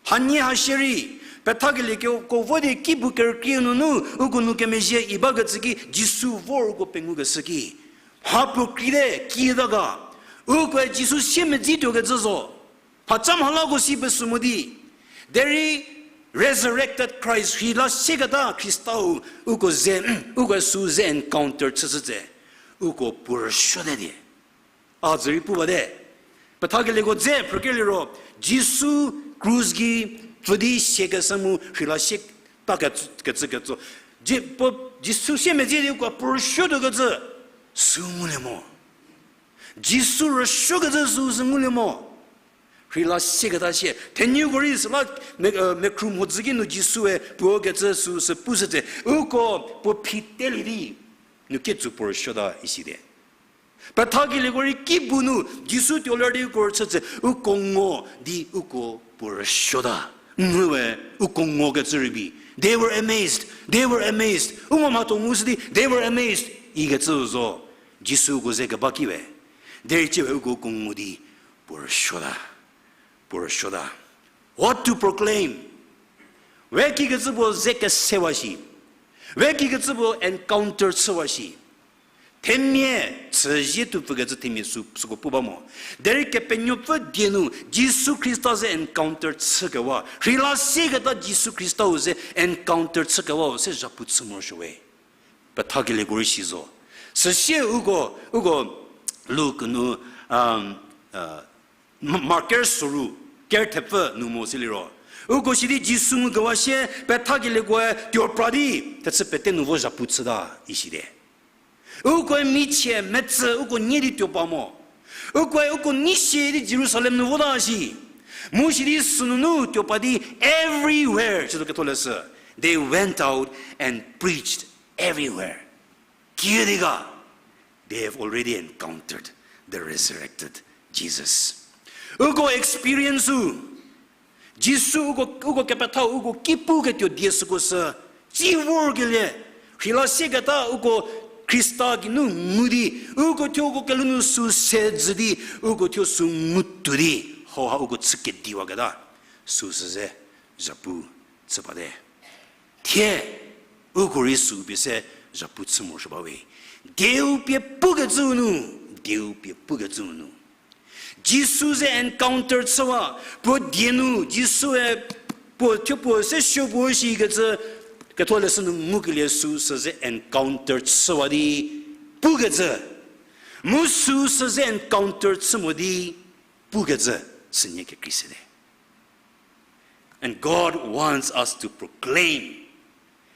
hanie ha shierei, pethakelieko vo di kibu kerükrie nunu, uko nu kemezhie i bakecü ki Jisu vor uko pengukeshü ki, mha puo kreite, kiüta ga, ukoe Jisu siemedzituokecü zo. Mhacha mhalako si pesü mo di. Derei resurrected Christ, rheila sieketa Khristau, uko ze, uko süu ze encounter chüshü tse, uko puo rüsuote die. A zürei pu bate. Pethakelieko dze phrükelie ro, Jisu krus gei pfü di siekeshü mu rheila sieta kecü, kecü ketso. Ji-, puo, Jisu siemedzi di uko puo rüsuotuokecü süu ngulie mo. Jisu rüsuokecü süu sü ngulie mo. Rheila sieketa sie. Thenuko rei süla me-, mekhru mhodzü ki nu Jisue puo kecü süu sü pushü tse. Uko puo phitelie di nu ketsu puo rüsuota isite. Pethakelieko rei kibu nu Jisu tuo ler di uko rüchü tse. Uko ngo di uko puo rüsuota. Nue, uko ngokecü rübei. They were amazed. They were amazed. U ngo mhatho ngushü di, they were amazed. Ikecü zo. Jisu uko ze keba kiwe. Derei ciwe uko, uko ngo di puo rüsuota. Puo rüsuota. What to proclaim? We kikecü puo ze kesewa shi. We kikecü puo encounter chüwa shi. Themia, chüzie tuo pfükecü themia sü, süko pu ba mo. Derei Kepenuopfü die nu, Jisu Khrista ze encounter chükewa. Rheila sieketa Jisu Khristau ze encounter chükewau se zhapu chü morosuowe. Pethakelieko rei si zo. Süsie uko, uko Luk nu, um, uh, M-, Mark ker soru, ker thepfü nu mo siliro. Uko sidi Jisu ngukewa sie, pethakeliekoe tuo pra di, thechü pete nu vo zhapu chüta, isite. Ukoe michie metsü uko nie di tuo pa mo. Ukoe uko nei sie di Jerusalem nu vota shi. Mu sidi sünunu tuo pa di everywhere, chütuo ketholeshü. They went out and preached everywhere. Kiüdi ga, they have already encountered the resurrected Jesus. Uko experience-u, Jisu uko, uko kepethau, uko ki puketuo die süko sü, tsi vorkelie, rheila sieketa uko Khrista geinu ngu di, uko thuo uko kelhou nu sü se zhü di, uko thuo sü ngutuo di, hauha uko chü kediwaketa, süsü ze zhapu chü bate. Thie, uko rei sü pie se zhapu chü morosuo bawe. Dieu pie pukecüu nu, dieu pie pukecüu nu. Jisu ze encounter chüwa, puo die nu, Jisue puo thuo puo se suo puo shikecü, ketholeshü nu ngukelie süsü ze encounter chüwa di pukecü. Mu süsü ze encounter chü mo di pukecü, sünie kekrei sete. And God wants us to proclaim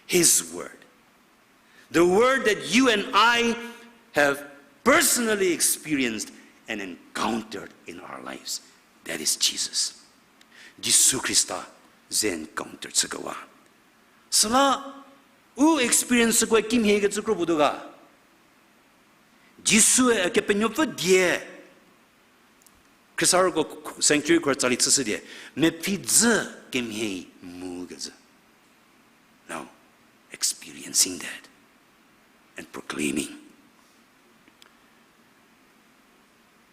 His word. The word that you and I have personally experienced and encountered in our lives. That is Jesus. Jisu Khrista ze encounter chükewa. Süla u experience ko kimhiekecü kro puo tuo ga. Jisue Kepenuopfü die Khrisarüko sanctuary khor tsali chüshü die, mepfhi dzü kemhie mu kecü. Now, experiencing that and proclaiming.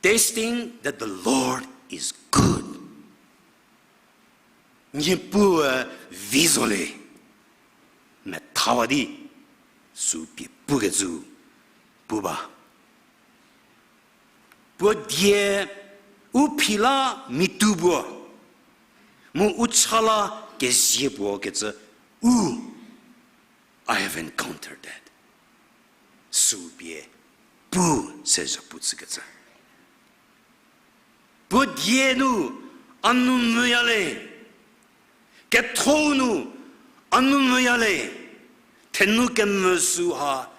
Tasting that the Lord is good. Niepuu vi zo le, methawa di, sü pie pukecü pu ba. Puo die u phi la mitu puo, mu u cha la kezie puo kecü u, I have encountered that. Sü pie pu se zhapu chükecü. Puo die nu a nou mvüya le, ketho nu a nou mvüya le, thenu kemvü süha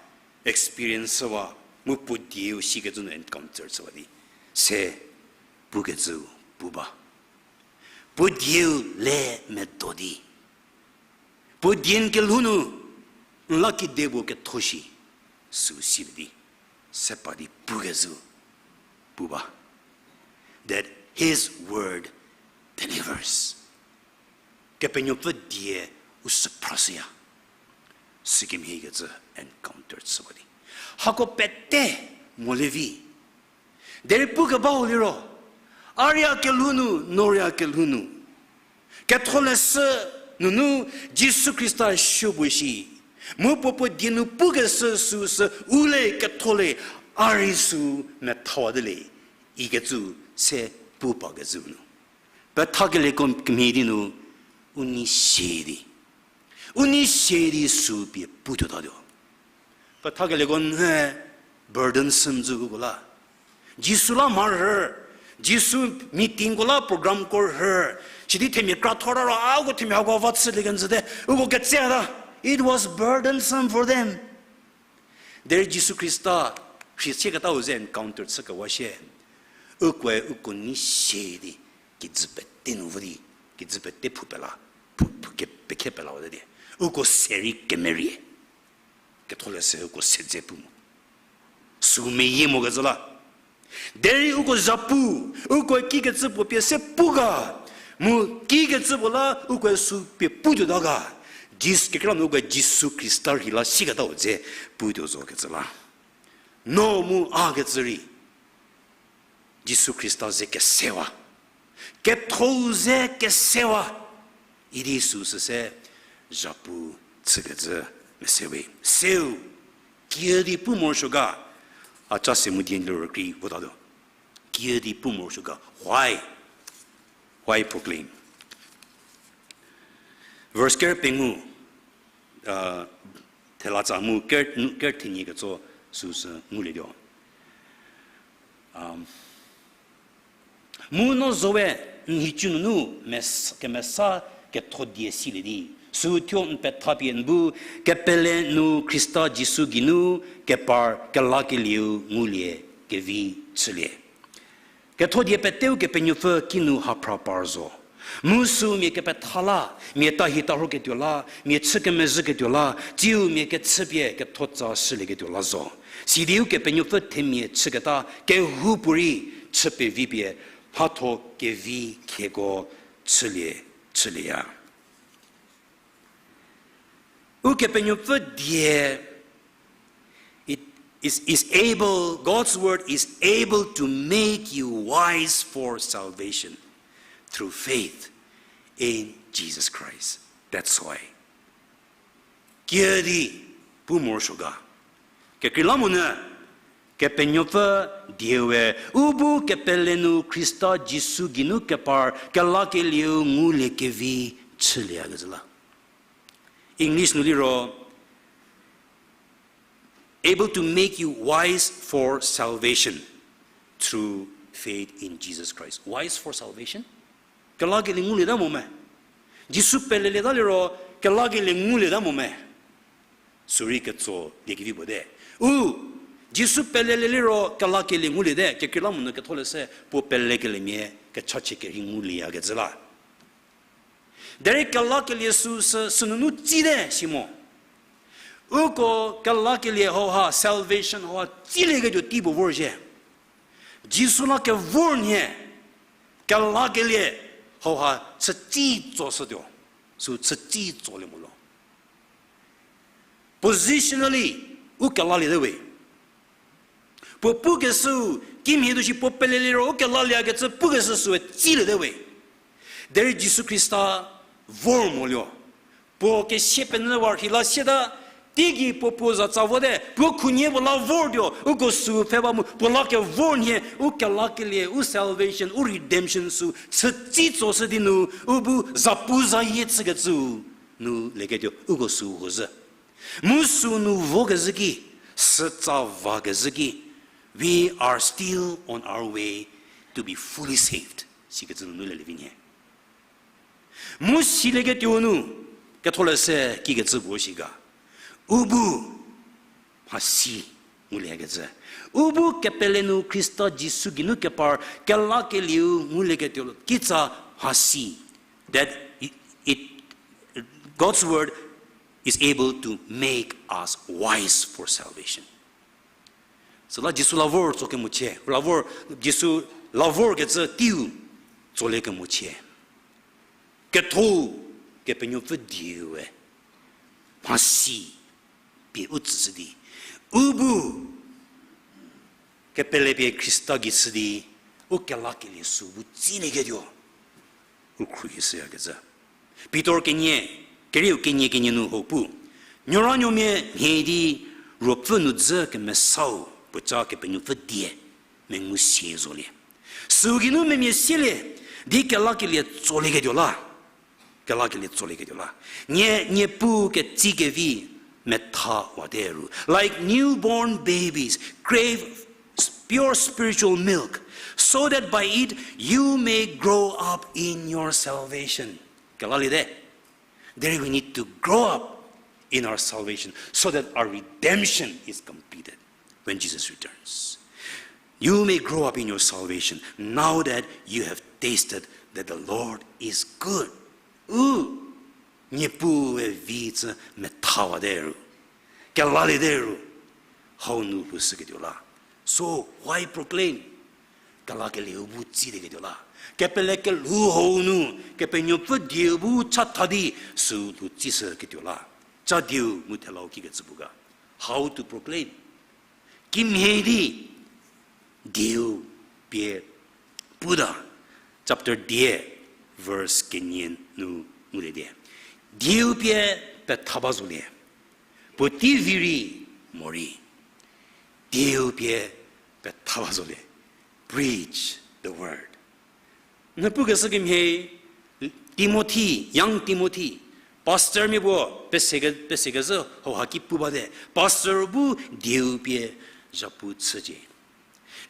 experience chüwa, mu puo dieu sikecü nu encounter chüwa di, se pukecü pu ba. Puo dieu le medo di, puo die n kelhou nu n la kide puo ketho shi, süu silie di, se pa di pukezhü pu ba. That his word delivers. Kepenuopfü die u sü phrashüya. Sükemhie kecü encounter chü ba di. Hako pete molie vi. Derei pukebau liro, aria kelhou nu, noria kelhou nu, ketholeshü nunu Jisu Khrista supuo shi, mu puo puo die nu pukeshü süu sü u le ketho le, a rei süu methawa de le, ikecü se pu pakecü nu. Pethakelieko kemhie di nu, u nei sie di. U nei sie di süu pie putuotatuo. Pethakelieko nhie burdensome zhü uko la. Jisu la mharhü, Jisu meetingko la programko rhü, sidi themia kra thor ro, a uko themia hako va chülie kenjüte, uko ketseta, it was burdensome for them. Derei Jisu Khrista rhie sieketau ze encounter chükewa shie. Ukoe uko nei sie di, kijü pete nu vo di, kijü pete phu pela, phu, phu ke, pekhe pela wate di. Uko se rei kemerie. Ketholeshü uko se dze pu mo. Süu meyie mokecü la. Derei uko zhapu, uko kikecü puo pie se pu ga, mu kikecü puo la uko süu pie putuota ga. Jis-, kekreilamonyü uko Jisu Khrista rhei la sieketau dze putuo zo kecü la. No mu a kecü rei Jisu Khrista ze kesewa, kethou ze kesewa, idi süu süse zhapu chükecü mese we. Seu, kiüdi pu morosuo ga, a ca se mu die liro krei votatuo. Kiüdi pu morosuo ga, why? Why proclaim? Verse ker pengou, uh, thelatsa mu ker, ker thenie ketso süu sü ngulietuo. Um, mu no zowe, n nhicu nunu mes-, kemesa ketho die silie di, süu thuo n pethapie n bu kepele nu Khrista Jisu geinu kepar kelakelieu ngulie kevi chülie. Ketho die peteu Kepenuopfü kinu haphra par zo. Mu süu mia kepetha la, mia tahi tarhoketuo la, mia chü kemezhüketuo la, tsiu mia kechüpie kethotsa shülieketuo la zo. Sidi Ukepenuopfü themia chüketa kehoupuorei chü pevipie mhatho kevi khieko chülie, chülieya. Ukepenuopfü die, it is, is able, God's word is able to make you wise for salvation through faith in Jesus Christ. That's why. Kiüdi pu morosuo ga. Kekreilamonyü, Kepenuopfü diewe, u bu kepele nu Khrista Jisu geinu kepar kelakelieu ngulie kevi chülieyakecü la. English nu liro, able to make you wise for salvation through faith in Jesus Christ. Wise for salvation? Kelakelie ngulieta mo me? Jisu pelelieta liro kelakelie ngulieta mo me? Sürei ketso liekevi puo te. U, Jisu pelelie liro kelakelie nguliete, kekreilamonyü ketholeshü puo pelekeliemia kechachie kerhei ngulieyakecü la. Derei kelakelie süu sü, sünunu tsite si mo. Uko kelakelie hauha, salvation hauha tsilieketuo tei puo vorzhie. Jisu la kevor nhie, kelakelie hauha chütsitsoshütuo, süu chütsitsolie mo lo. Positionally, u kelaliete we. Puo pukeshüu, kimhie tuo shi puo pelelie ro u kelalieyakecü pukeshü süe tsiliete we. Derei Jisu Khrista vor mo lio. Puo kesie penyü war rhi la sieta, teigei puo puo zatsa vote, puo khunhie puo la vortuo, uko süu pfhe ba mu, puo la kevor nhie, u kelakelie, u salvation, u redemption süu chütsitsoshü di nu, u bu zapu zayie chükecüu nu leketuo, uko süu huo zhü. Mu süu nu vokezhü ki, sütsa vakezhü ki, we are still on our way to be fully saved. Sikecü nunu lelie vi nhie. Mu silieketuo nu, ketholeshü kikecü puo shi ga. U bu mhasi nguliekecü. U bu kepele nu Khrista Jisu geinu kepar kelakelieu ngulieketuo kitsa mhasi that it, it, God's word is able to make us wise for salvation. Süla Jisu la vor tso kemochie, la vor, Jisu la vorkecü teiu tsolie kemochie. Ketho, Kepenuopfü dieue mhasi pie u tsüshü di, u bu kepelepie Khrista gei chü di, u kelakelie sü bu tsilieketuo u khruohishüyakecü. Pitor kenie, kerieu kenie kenie nu hau pu, nuoranuomia mhie di Ruopfü nu dzü kemesau puoca Kepenuopfü die mengu sie zolie. Süu geinu memia sielie di kelakelie tsolieketuo la. Kelakelie tsolieketuo la. Nie, Niepuu ketsi kevi methawate ru. Like newborn babies, crave pure spiritual milk, so that by it you may grow up in your salvation. Kelaliete. There we need to grow up in our salvation so that our redemption is completed when Jesus returns. You may grow up in your salvation now that you have tasted that the Lord is good. U, Niepuue vi tsü methawate ru, kelaliete ru, hau nu lhoushüketuo la. So, why proclaim? Kelakelieu bu tsilieketuo la. Kepele kelhou hau nu, Kepenuopfü dieu bu chatha di, süu lhou tsishüketuo la. Cha dieu mu thelau kikecü pu ga. How to proclaim? Kimhie di dieu pie puta, chapter dia, verse kenie nu ngulie di. Dieu pie petha ba zolie, puotei vi rei morei. Dieu pie petha ba zolie. Preach the word. N pukeshü kemhie, Timothy, young Timothy, pastormia puo pese ke-, pesekecü hauha ki pu bate, pastor bu dieu pie zhapu chücie.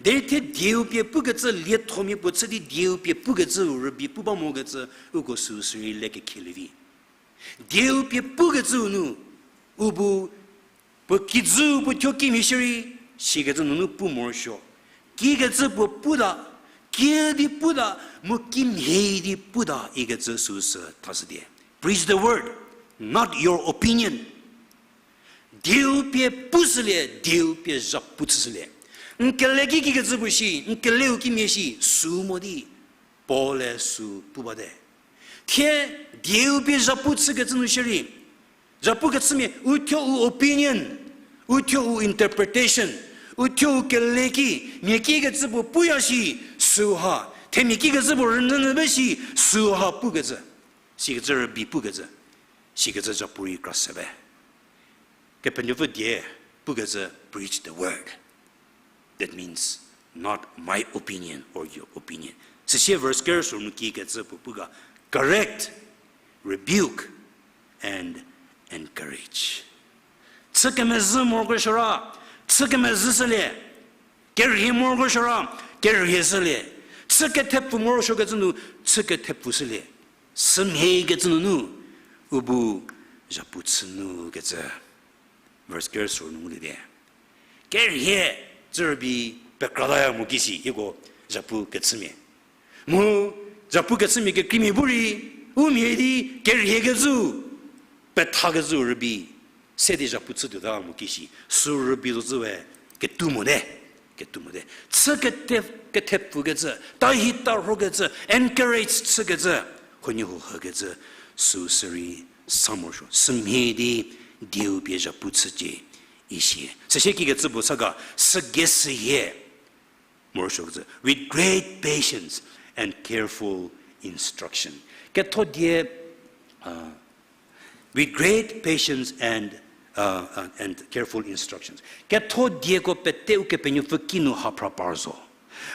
Derei thie dieu pie pukecü liethomia puo chü di dieu pie pukecüu rübei pu ba mokecü uko süu sürei le kekhelievi. Dieu pie pukecüu nu, u bu puo kijü puo thuo kimhie shierei, sikecü nunu pu morosuo. Kikecü puo puta, kie di puta, mu kimhie di puta ikecü süu sü thashütie. Preach the word, not your opinion. Dieu pie pushülie, dieu pie zhapu chüshülie. N kele ki kikecü puo shi, n keleu kimhie shi, süu mo di, Paul-e süu pu bate. Thie dieu pie zhapu chükecü nu shierei, zhapukechümia, uthuo u opinion, uthuo u interpretation, uthuo u kele ki, mia kikecü puo puya shi, süu ha, themia kikecü puo rünyünyü ba shi, süu ha pukecü, sikecü rübei pukecü, sikecü zhapu rei kra se be. Kepenuopfü die pukecü, preach the word. That means not my opinion or your opinion. Süsie verse kerüsuo nu kikecü puo pu ga, correct, rebuke, and encourage. Chü kemezhü morokesuo ra, chü kemezhüshülie. Kerhie morokesuo ra, kerhieshülie. Chü kethepfu morosuokecü nu, chü kethepfushülie. Sümhiekecü nunu, u bu zhapu chü nu kecü. Verse kerüsuo nu ngulie di. Kerhie, tsü rübei pekrataya mo kisi, hieko zhapukechümia. Mu, zhapukechümia kekreimia bu rei, u mhie di kerhiekecü, pethakecü rübei se di zhapu chütuota mo kisi, süu rübei zo zhüwe, ketou mote, ketou mote. Chü kethe-, kethepfukecü, tahi tarhokecü, encourage chükecü, huoniehuo hükecü, süu sürei sa morosuo. Sümhie di dieu pie zhapu chücie isie. Süsie kikecü puo sa ga, sügei sühie morosuokecü, with great patience and careful instruction. Ketho die, uh, with great patience and, uh, uh, and careful instructions. Ketho dieko pete Ukepenuopfü kinu haphra par zo.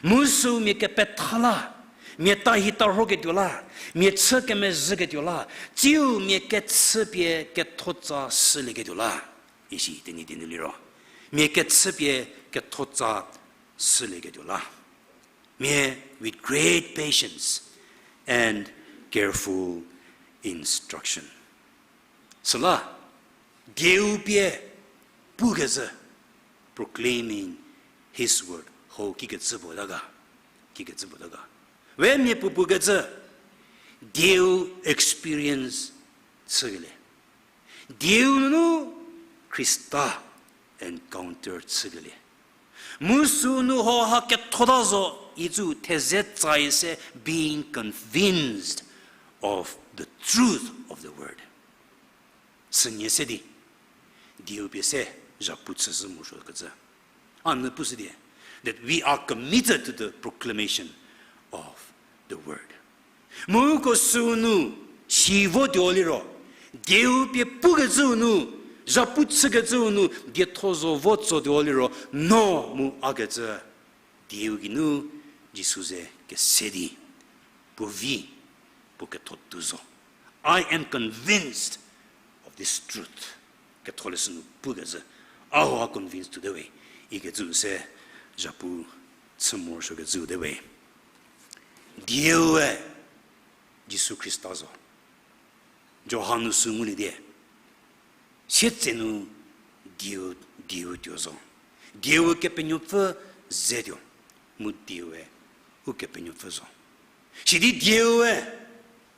Mu süu mia kepetha la, mia tahi tarhoketuo la, mia chü kemezhüketuo la, tsiu mia kechü pie kethotsa shülieketuo la. Isi Tenyidie nu liro, mia kechü pie kethotsa shülieketuo la. Mia with great patience and careful instruction. Süla, dieu pie pukecü, proclaiming his word. Ho kikecü puo ta ga, kikecü puo ta ga. We mia puo pukecü, Dieu experience chükelie. Dieu nunu Khrista encounter chükelie. Mu sünu hau ha kethota zo, icü theze tsai se being convinced of the truth of the word. Sünie se di, dieu pie se zhapu chüshü morosuokecü. A nyü pushü die, that we are committed to the proclamation of the word. Mu uko sünu si votuo liro, dieu pie pukecüu nu, zhapu chükecüu nu dietho zo vo tsotuo liro, no mu a kecü dieu geinu Jisu ze kese di, puo vi, puo ketho tuo zo. I am convinced of this truth. Ketholeshü nu pukecü, a hau ha convince tuote we, ikecü se zhapu chü morosuokecü te we. Dieu-e Jisu Khrista zo. Johan nu sü ngulie die, sietsenu dieu, dieu tuo zo. Dieu Kepenuopfü ze tuo, mu dieu-e Ukepenuopfü zo. Sidi dieu-e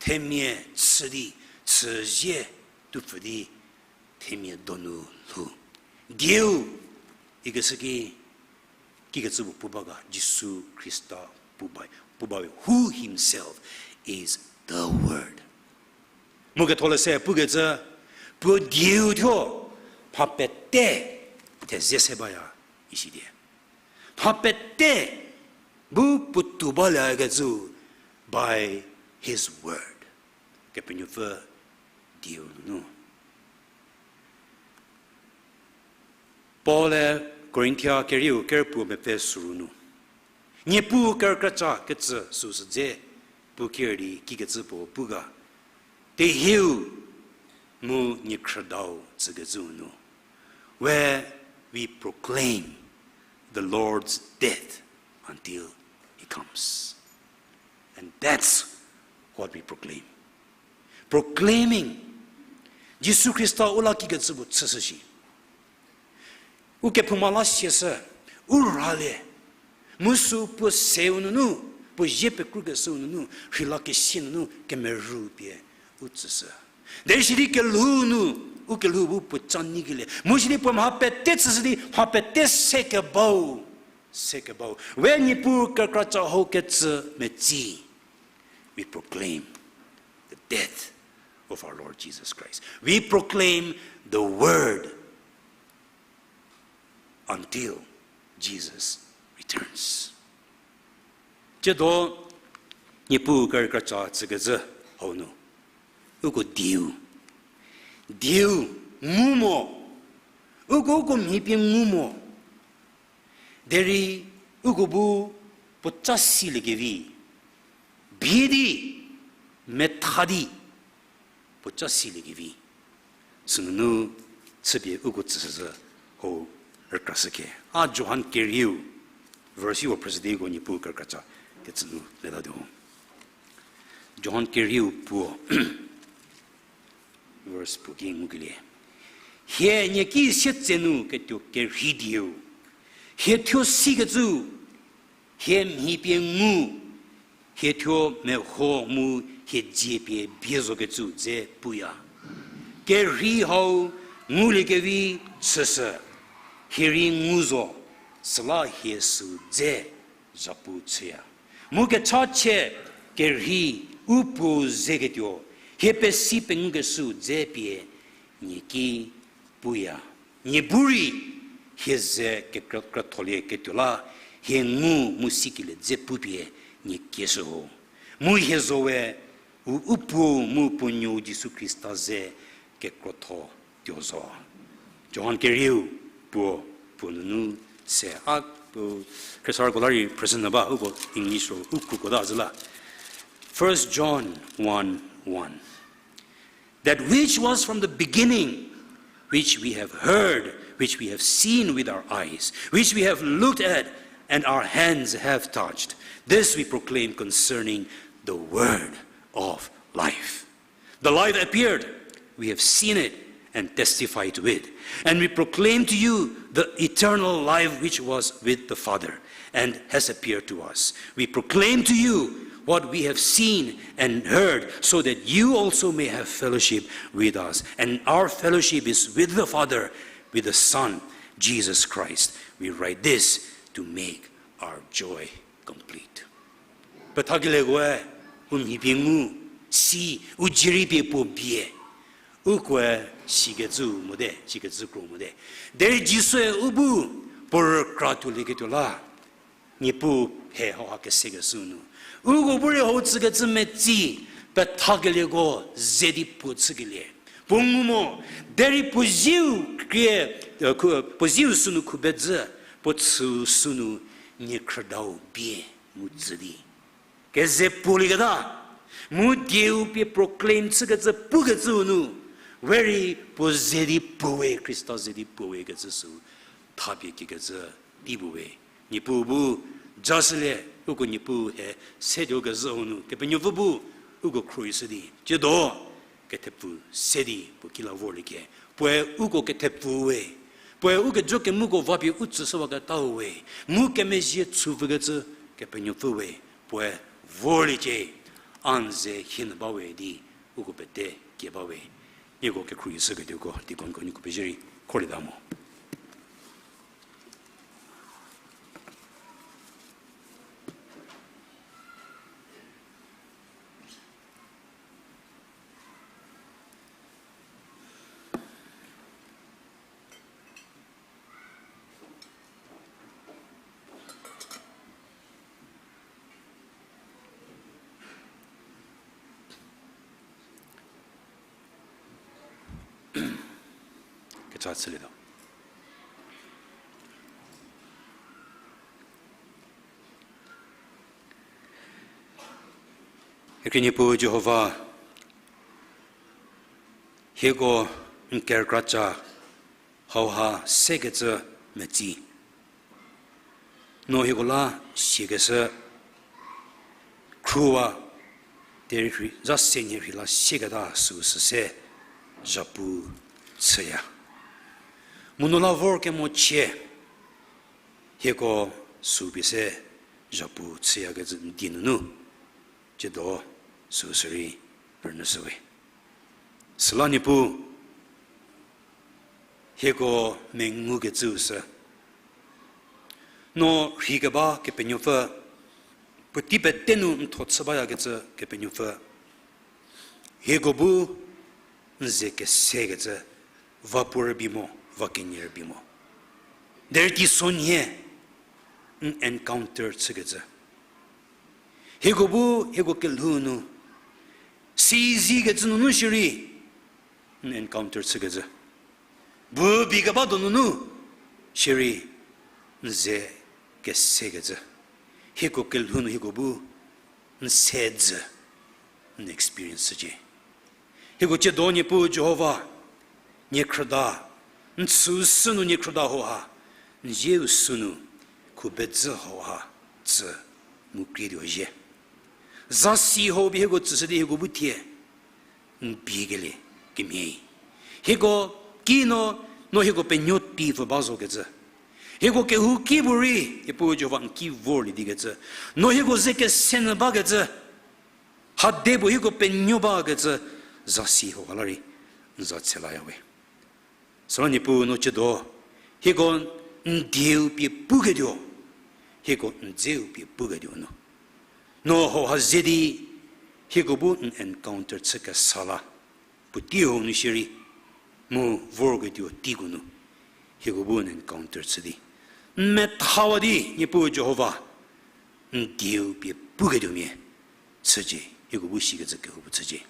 themia chü di, chüzie tuopfü di, themia donu lhou. Dieu ikeshü ki, kikecü puo pu ba ga, Jisu Khrista pu ba, pu ba we, who himself is the word. Mu ketholeshü pukecü, puo dieu thuo mha pete theze se baya, isi die. Mha pete bu puotou balekecü by his word. Kepenuopfü dieu nunu. Paul-e Korinthia kerieu ker puo mepfü suru nu, Niepuu kerükrietsa kecü süsü dze pu ker di kikecü puo pu ga, tehieu mu niekhrüdau tsükecüu nu, where we proclaim the Lord's death until he comes. And that's what we proclaim. Proclaiming Jisu Khrista u la kikecü puo chüshü shi. U kephouma la siashü, u ralie, mu sü puo seu nunu, puo zie pekrukeshüu nunu, rheilakesie nunu kemerü pie u tsüshü. Derei sidi kelhou nu, u kelhou bu puo ca nyikelie. Mu sidi puo mha pete chüshü di, mha pete sekebau, sekebau we Niepuu kerükrietsa hau kecü metsi. We proclaim the death of our Lord Jesus Christ. We proclaim the word until Jesus returns. Tsiedo Niepuu kerükrietsa tsükecü hau nu, uko dieu, dieu ngu mo, uko, uko mhi pie ngu mo. Derei uko bu puoca siliekevi, bi di, metha di, puoca siliekevi, sünunu chüpie uko tsüshüzhü ho rükrashüke. A Johan kerieu, verse-u phrüshü di uko Niepuu kerükrietsa kecü nu letatuo ho. Johan kerieu puo, verse puo ki ngukelie. Hie nieki sietsenu ketuo kerhei dieu, hie thuo sikecüu, hie mhi pie ngu, hie thuo meho mu hie dzie pie bie zokecüu dze puya. Kerhei hau nguliekevi chüshü, hie rei ngu zo, süla hie süu dze zhapu chüya. Mu kechachie kerhei u Puou zeketuo, hie pesi pengukeshüu dze pie nieki puya. Nie bu rei hie ze kekrü-, krütholieketuo la, hie ngu mu sikelie dze pupie nie kieshü ho. Mu hie zowe u, u Puou mu Puo Nuou Jisu Khrista ze kekrotho tuo zo. Johan kerieu puo, puo nunu se a, puo, khriesarüko la rei present ba, uko English ro u kruko ta zhü la. First John one one. That which was from the beginning, which we have heard, which we have seen with our eyes, which we have looked at, and our hands have touched, this we proclaim concerning the word of life. The life appeared, we have seen it, and testify to it. And we proclaim to you the eternal life which was with the Father, and has appeared to us. We proclaim to you what we have seen and heard, so that you also may have fellowship with us. And our fellowship is with the Father, with the Son, Jesus Christ. We write this to make our joy complete. Pethakelieko-e, u mhi pie ngu, si, u dzie rei pie puo bie, ukoe sikecü mote, sikecü kro mote. Derei Jisue u bu puo rükra tuolieketuo la, Niepuu he hauha kesekeshü nu, uko bu rei hau tsükecü metsi, pethakelieko ze di puo chükelie, puo ngu mo, derei puo zieu krie, e, khu-, puo zieu sünu khubedzü, puo chüu sünu niekhrüdau bie mu tsü di keze puolieketa, mu dieu pie proclaim chükecü pukecüu nu, we rei puo ze di puo we, Khrista ze di puo we kecü sü thapie kikecü tei puo we. Niepuu bu jashülie, uko Niepuu he setuo kezhüu nu Kepenuopfü bu uko khruohishü di, tsiedo kethepfu se di puo ki la vorliecie. Puoe uko kethepfu we, puoe ukejo kemuko va pie u tsüshüwaketau we, mu kemezhie chüpfükecü Kepenuopfü we, puoe vorliecie, a n ze hie nyü ba we di uko pete kie ba we. Nieko kekhruohi shüketuoko deaconko nieko pezie rei kholieta mo. Kecha chülietuo. Kekhrie Niepuu Jihova, hieko n kerükra ca hauha sekecü metsi, no hieko la siakeshü khruwa, derei rhi, za se nhie rhi la siaketa süu süse zhapu chüya. Mu no la vorkemo chie, hieko süu pie se zhapu chüyakecü n die nunu, tsiedo süu sürei rünyüshüwe. Süla Niepuu, hieko mengukecüu sü, no rhei keba Kepenuopfü, puotei pete nu n tho chü bayakecü Kepenuopfü, hieko bu n ze kesekecü, va puo rübei mo, va kenie rübei mo, derei teisonhie n encounter chükecü, hieko bu hieko kelhou nu, sizikecü nunu shierei n encounter chükecü, bu bie keba donunu shierei n ze kesekecü, hieko kelhou nu hieko bu n se dzü n experience chücie. Hieko tsiedo Niepuu Jihova, niekhrüda, n chüu sünu niekhrüda hauha, n zieu sünu khubedzü hauha tsü mu krietuo zhie. Zasi hau pie hieko tsüshü di hieko bu thie n biekelie kemhie, hieko ki no, no hieko penuo tei pfü ba zokecü, hieko kehouki bu rei Niepuu Jihova n ki vorlie di kecü, no hieko ze kese nyü bakecü, hade puo hieko penuo bakecü zasi hauha la rei n za tshe laya we. Süla Niepuu no tsiedo, hieko n dieu pie puketuo, hieko n dzeu pie puketuo nu, no hauha ze di hieko bu n encounter chü kesa la, puotei hau nu shierei, mu vorketuo teiko nu, hieko bu n encounter chü di, n methawa di Niepuu Jihova, n dieu pie puketuomia chücie, hieko bu sikecü kehoupuo chücie.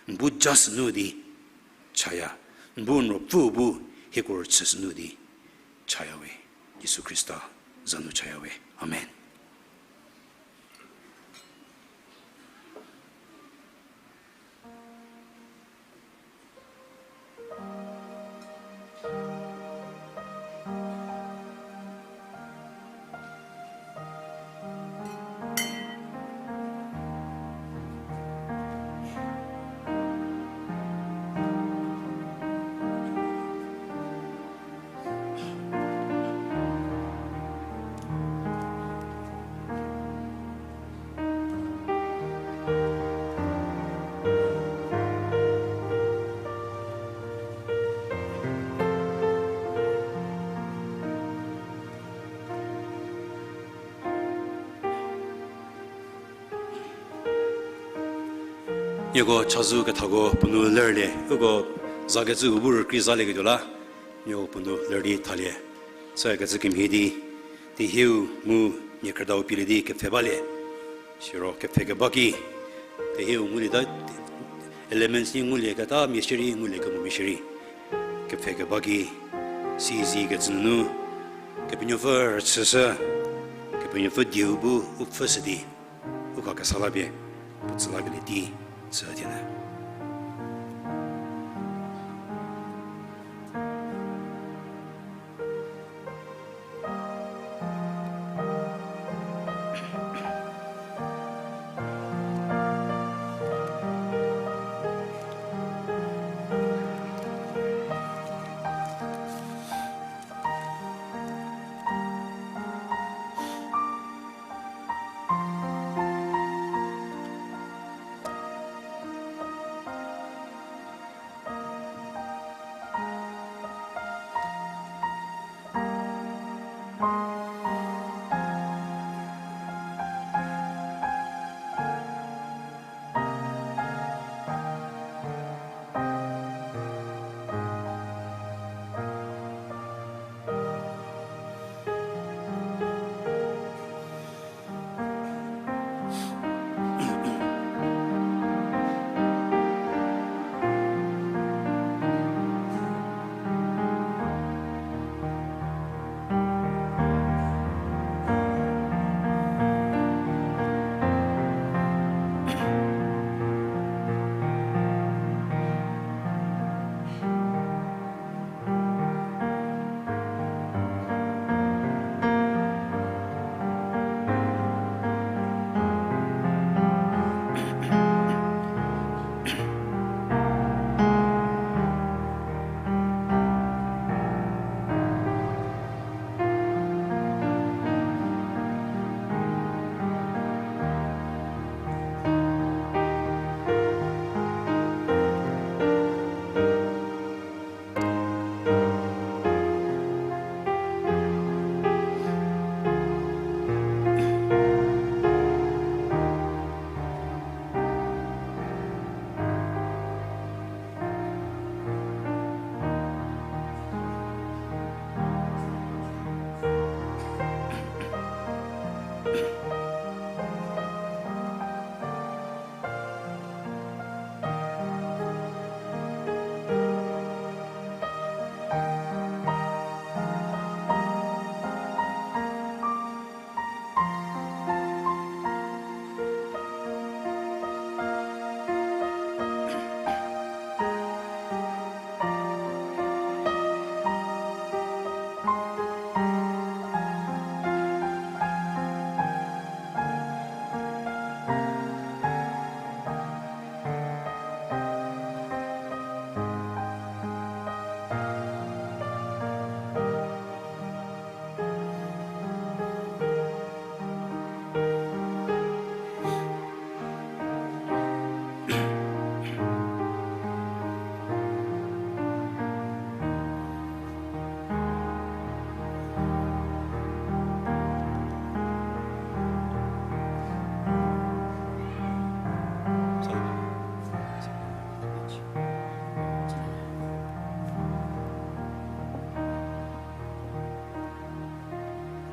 N bu ja sünu di chaya, n bu n ruopfüu bu hieko rüchü sünu di chaya we. Jisu Khrista za nu chaya we. Amen. Nieko chazou kethako puo nu lerlie, uko zakecü u bu rükrie zalieketuo la, nieko puo nu ler di thalie. Sükecü kemhie di, tehieu mu niekhrüdau pielie di kepfhe balie. Siro kepfhe keba ki, tehieu ngulie ta, elements ni ngulieketa mia shierei, ngulie kemo mia shierei. Kepfhe keba ki, sizi kecü nunu, Kepenuopfü rüchüshü, Kepenuopfü dieu bu u pfhüshü di, u kha kesa la pie, puo tsü lakelie tei, chü thie ne.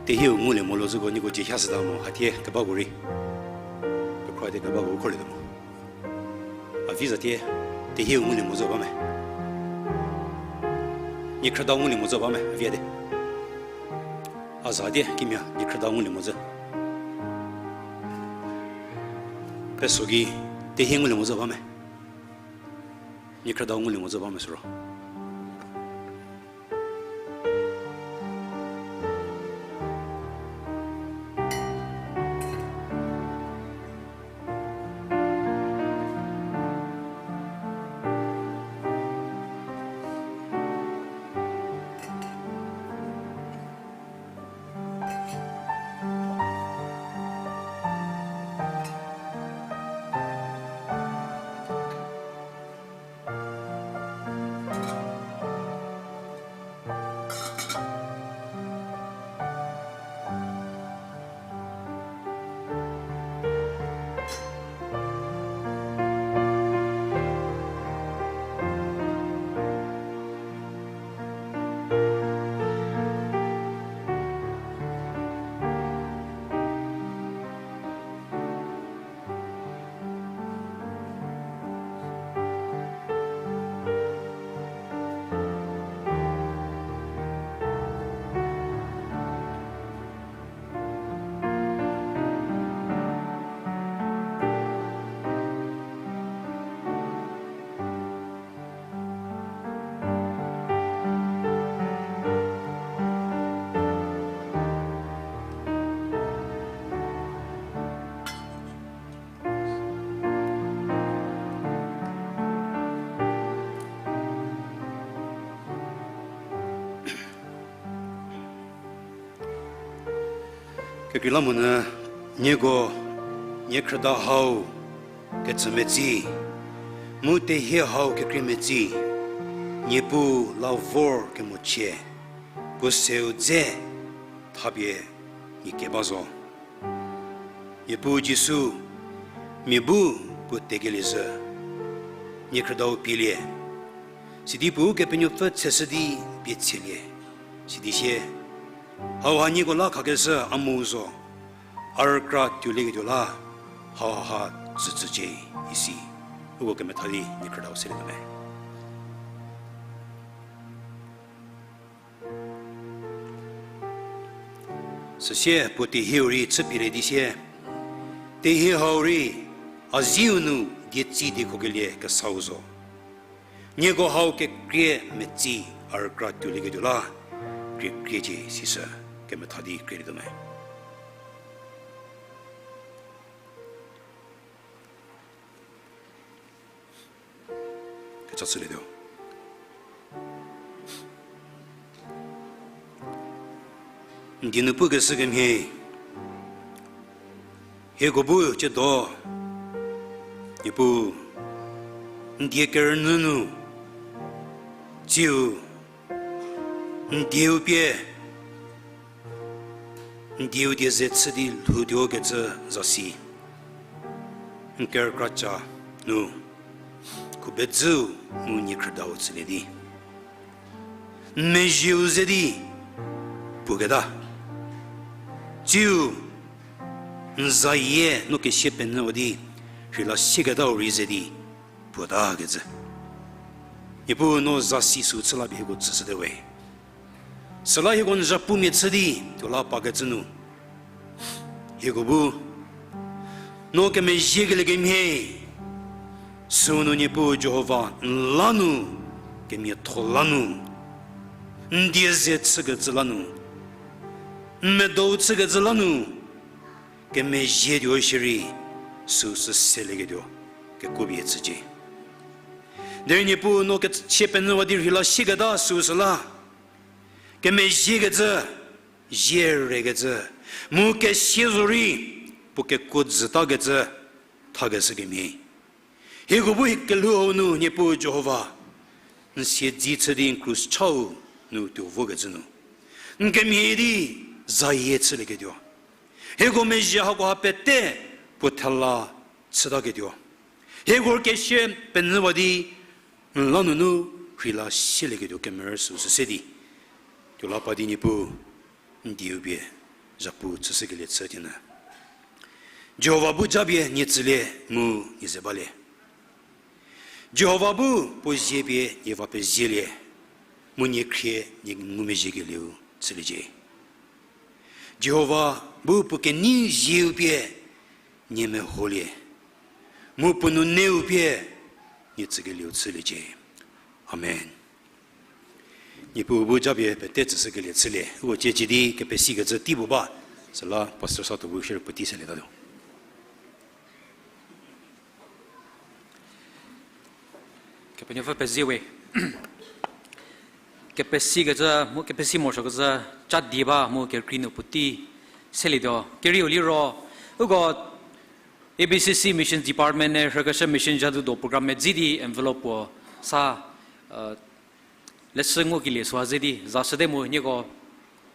Tehieu ngulie mo lo züko nieko dzie ha shüta mo, hatie kebako rei. Kekhro di kebako khorlietuo mo. A vi za tie, tehieu ngulie mo zo ba me. Niekhrüdau ngulie mo zo ba me, a vi a di. A za tie, kimia, niekhrüdau ngulie mo zo. Peso ki, tehie ngulie mo zo ba me. Niekhrüdau ngulie mo zo ba me süro. Kekreilamonyü, nieko, niekhrüda hau ketsü metsi, mu tehie hau kekrei metsi, Niepuu la vor kemochie, puo seu dze thapie nie kie ba zo. Niepuu Jisu, mia bu puo tekelie zhü, niekhrüdau pielie, sidi puo Ukepenuopfü tseshü di pie tshelie, sidi sie, hauha nieko la khakeshü a mu zo, a rükra tuolieketuo la, hauha tsütsücie, isi. Uko kemetha di niekhrüdau selietuo me. Süsie puo tehieu rei chüphielie di sie, tehie hau rei a ziu nu dietsi diekhokelie kesau zo. Nieko hau kekrie metsi a rükra tuolieketuo la, krie kriecie sisü, kemetha di krelietuo me. Kecha chülietuo. N die nu pukeshü kemhie, hieko bu tsiedo, Niepuu, n die kerünyü nu, tsiu, n dieu pie, n dieu die ze chü di lhoutuo kecü zasi, n kerükra ca nu, khubedzüu mu niekhrüdau tsülie di, n mezhieu ze di puoketa. Tsiu, n zayie no kesia penyüwa di rheila sieketau rei ze di puotakecü. Niepuu no zasi süu chü la pie hieko tsüshüte we. Süla hieko n zhapumia chü di tuo la pakecü nu, hieko bu no kemezhiekelie kemhie, süu nu Niepuu Jihova n la nu, kemiatho la nu, n die ze chükecü la nu, n medou chükecü la nu, kemezhie tuo shierei, süu sü selieketuo kekuo pie chücie. Derei Niepuu no kesia penyüwa di rheila sieketa süu süla, kemezhiekecü, zie rekecü, mu kesia zorei, puo kekuo zütakecü, thakeshü kemhie, hieko bu hi kelhou hau nu Niepuu Jihova, n siedzi chü di n krus chau nu tuo vokecü nu, n kemhie di zayie chülieketuo, hieko mezhie hakoha pete puo thela chütaketuo, hieko kesia penyüwa di n la nunu rheila sielieketuo kemerü süu sü se di tuo la pa di Niepuu, n dieu pie zhapu chüshükelie chü tienyü. Jihova bu japie nie tsülie mu nie ze balie. Jihova bu puo zie pie nie va pezielie, mu nie khrie nie ngumezhiekelieu chüliecie. Jihova bu puo kenei zieu pie nie meholie, mu puo nuneu pie nie tsükelieu chüliecie. Amen. Niepuu bu japie pete tsüshükelie chülie, uko cie cie di kepesikecü tei puo ba, süla Pastor Satuo bu share puotei selietatuo. Kepenuopfü pezie we. Kepesikecü mu kepesi morosuokecü ca die ba mu kekrei nu puotei selietuo. Kerieu liro, uko A B C C Missions Department-e rhükeshü mission zha du do program medzi di envelope puo sa, leshü ngukelie süha ze di zashüte mu nieko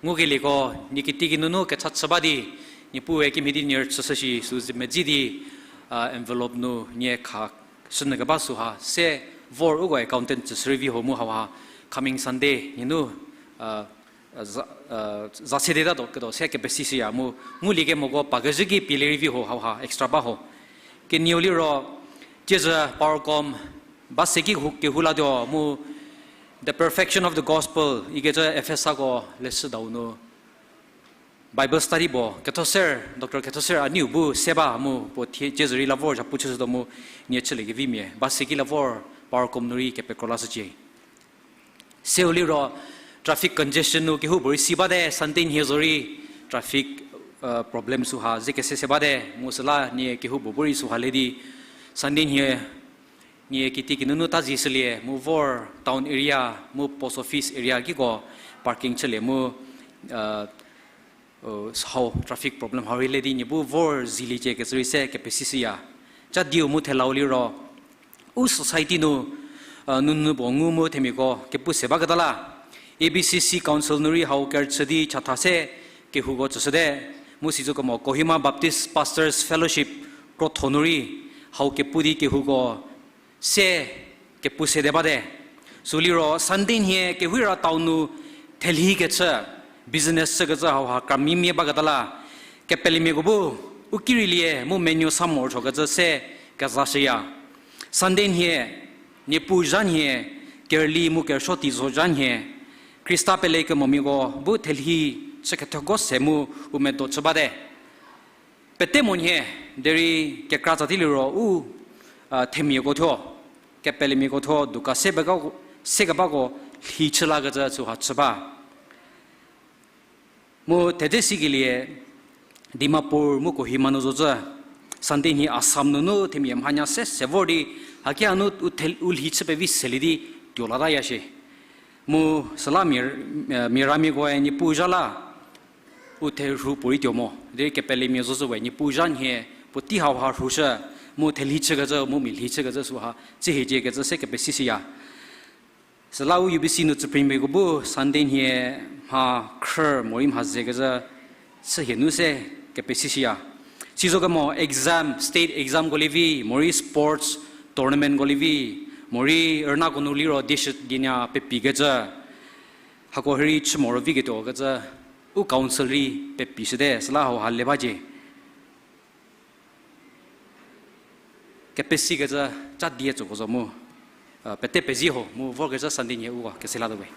ngukelieko nie kitikinunu kecha chü ba di, Niepuue kimhie di nie rüchüshü shi süu ze medzi di, envelope nu nie khashünyü keba süha se vor uko accountant tsüshürei vi ho mu hauha coming Sunday nie nu za, za sedetatuo ketuo se kepesishüya mu ngulie kemoko pa kezhü ki pielie rei vi ho hauha extra ba ho. Kenieu liro, tiezü Powercom ba se ki hu, kehou latuo mu The Perfection of the Gospel ikecü Efesako leshüdau nu Bible study puo Kethoser, Doctor Kethoser a neiu bu se ba mu puo thie tiezü rei la vor zhapu chüshütuo mu nie chüliekevimia ba se ki la vor Powercom nu rei kepekro lashücie. Seu liro traffic congestion nu kehoupuorei si bate, Sunday nhie zorei traffic problem süha ze kese se bate mu süla nie kehoupuo bu rei süha le di Sunday nhie nie kitikinunu tazi shülie mu vor town area mu post office area kiko parking chülie mu Hau traffic problem hau rei le di nie bu vor ziliecie kecü rei se kepesishüya. Cha diu mu thelau liro, u society nu, nunu puo ngu mu themiako kepu se baketa la, A B C C Council nu rei hau kerüchü di chatha se kehouko tsüshüte, mu sizokemo Kohima Baptist Pastors Fellowship krotho nu rei hau kepu di kehouko se kepu sede bate. Sü liro Sunday nhie kehira town nu thelhi kechü, business chükecü hauha kramimia baketa la, kepelemiako bu u kirielie mu menuo sa morosuokecü se kezashüya. Sunday nhie, Niepuu zha nhie, kerüli mu kerüsuo tei zo zha nhie, Khrista pelekemomiako bu thelhi chü ketheko se mu u medo chü bate. Pete monyü, derei kekra tsatie liro u, themiako thuo, kepelemiako thuo duka se, sekebako lhi chü lakecü süha chü ba. Mu thedze sikelie Dimapur mu Kohima nu zocü, Sunday nhie Assam nunu themia mhanya se se vor di, haki hanu u lhi chü pevi selie di tuo lataya shie. Mu süla mia, mia ramiakoe Niepuu zha la u therhu puorei tuo mo. Derei kepelemia zocü we Niepuu zha nhie puotei hauha rhushü, mu thelhi chükecü mu mia lhi chükecü süha chü hiecie kecü se kepesishüya. Süla u U B C nu tsüphrimiako bu Sunday nhie mha khrü morei mha zekecü chü hie nu se kepesishüya. Sizokemo exam, state examko lievi, morei sports tournamentko lievi, morei rünako nu liro dish dinya pepikecü, hako rei chü morovi ketuo kecü, u council rei pepishüte, süla hauha le bacie. Kepesikecü cha die tsüko zo mu, pete pezie ho mu vorkecü Sunday nhie uko kese latuo we.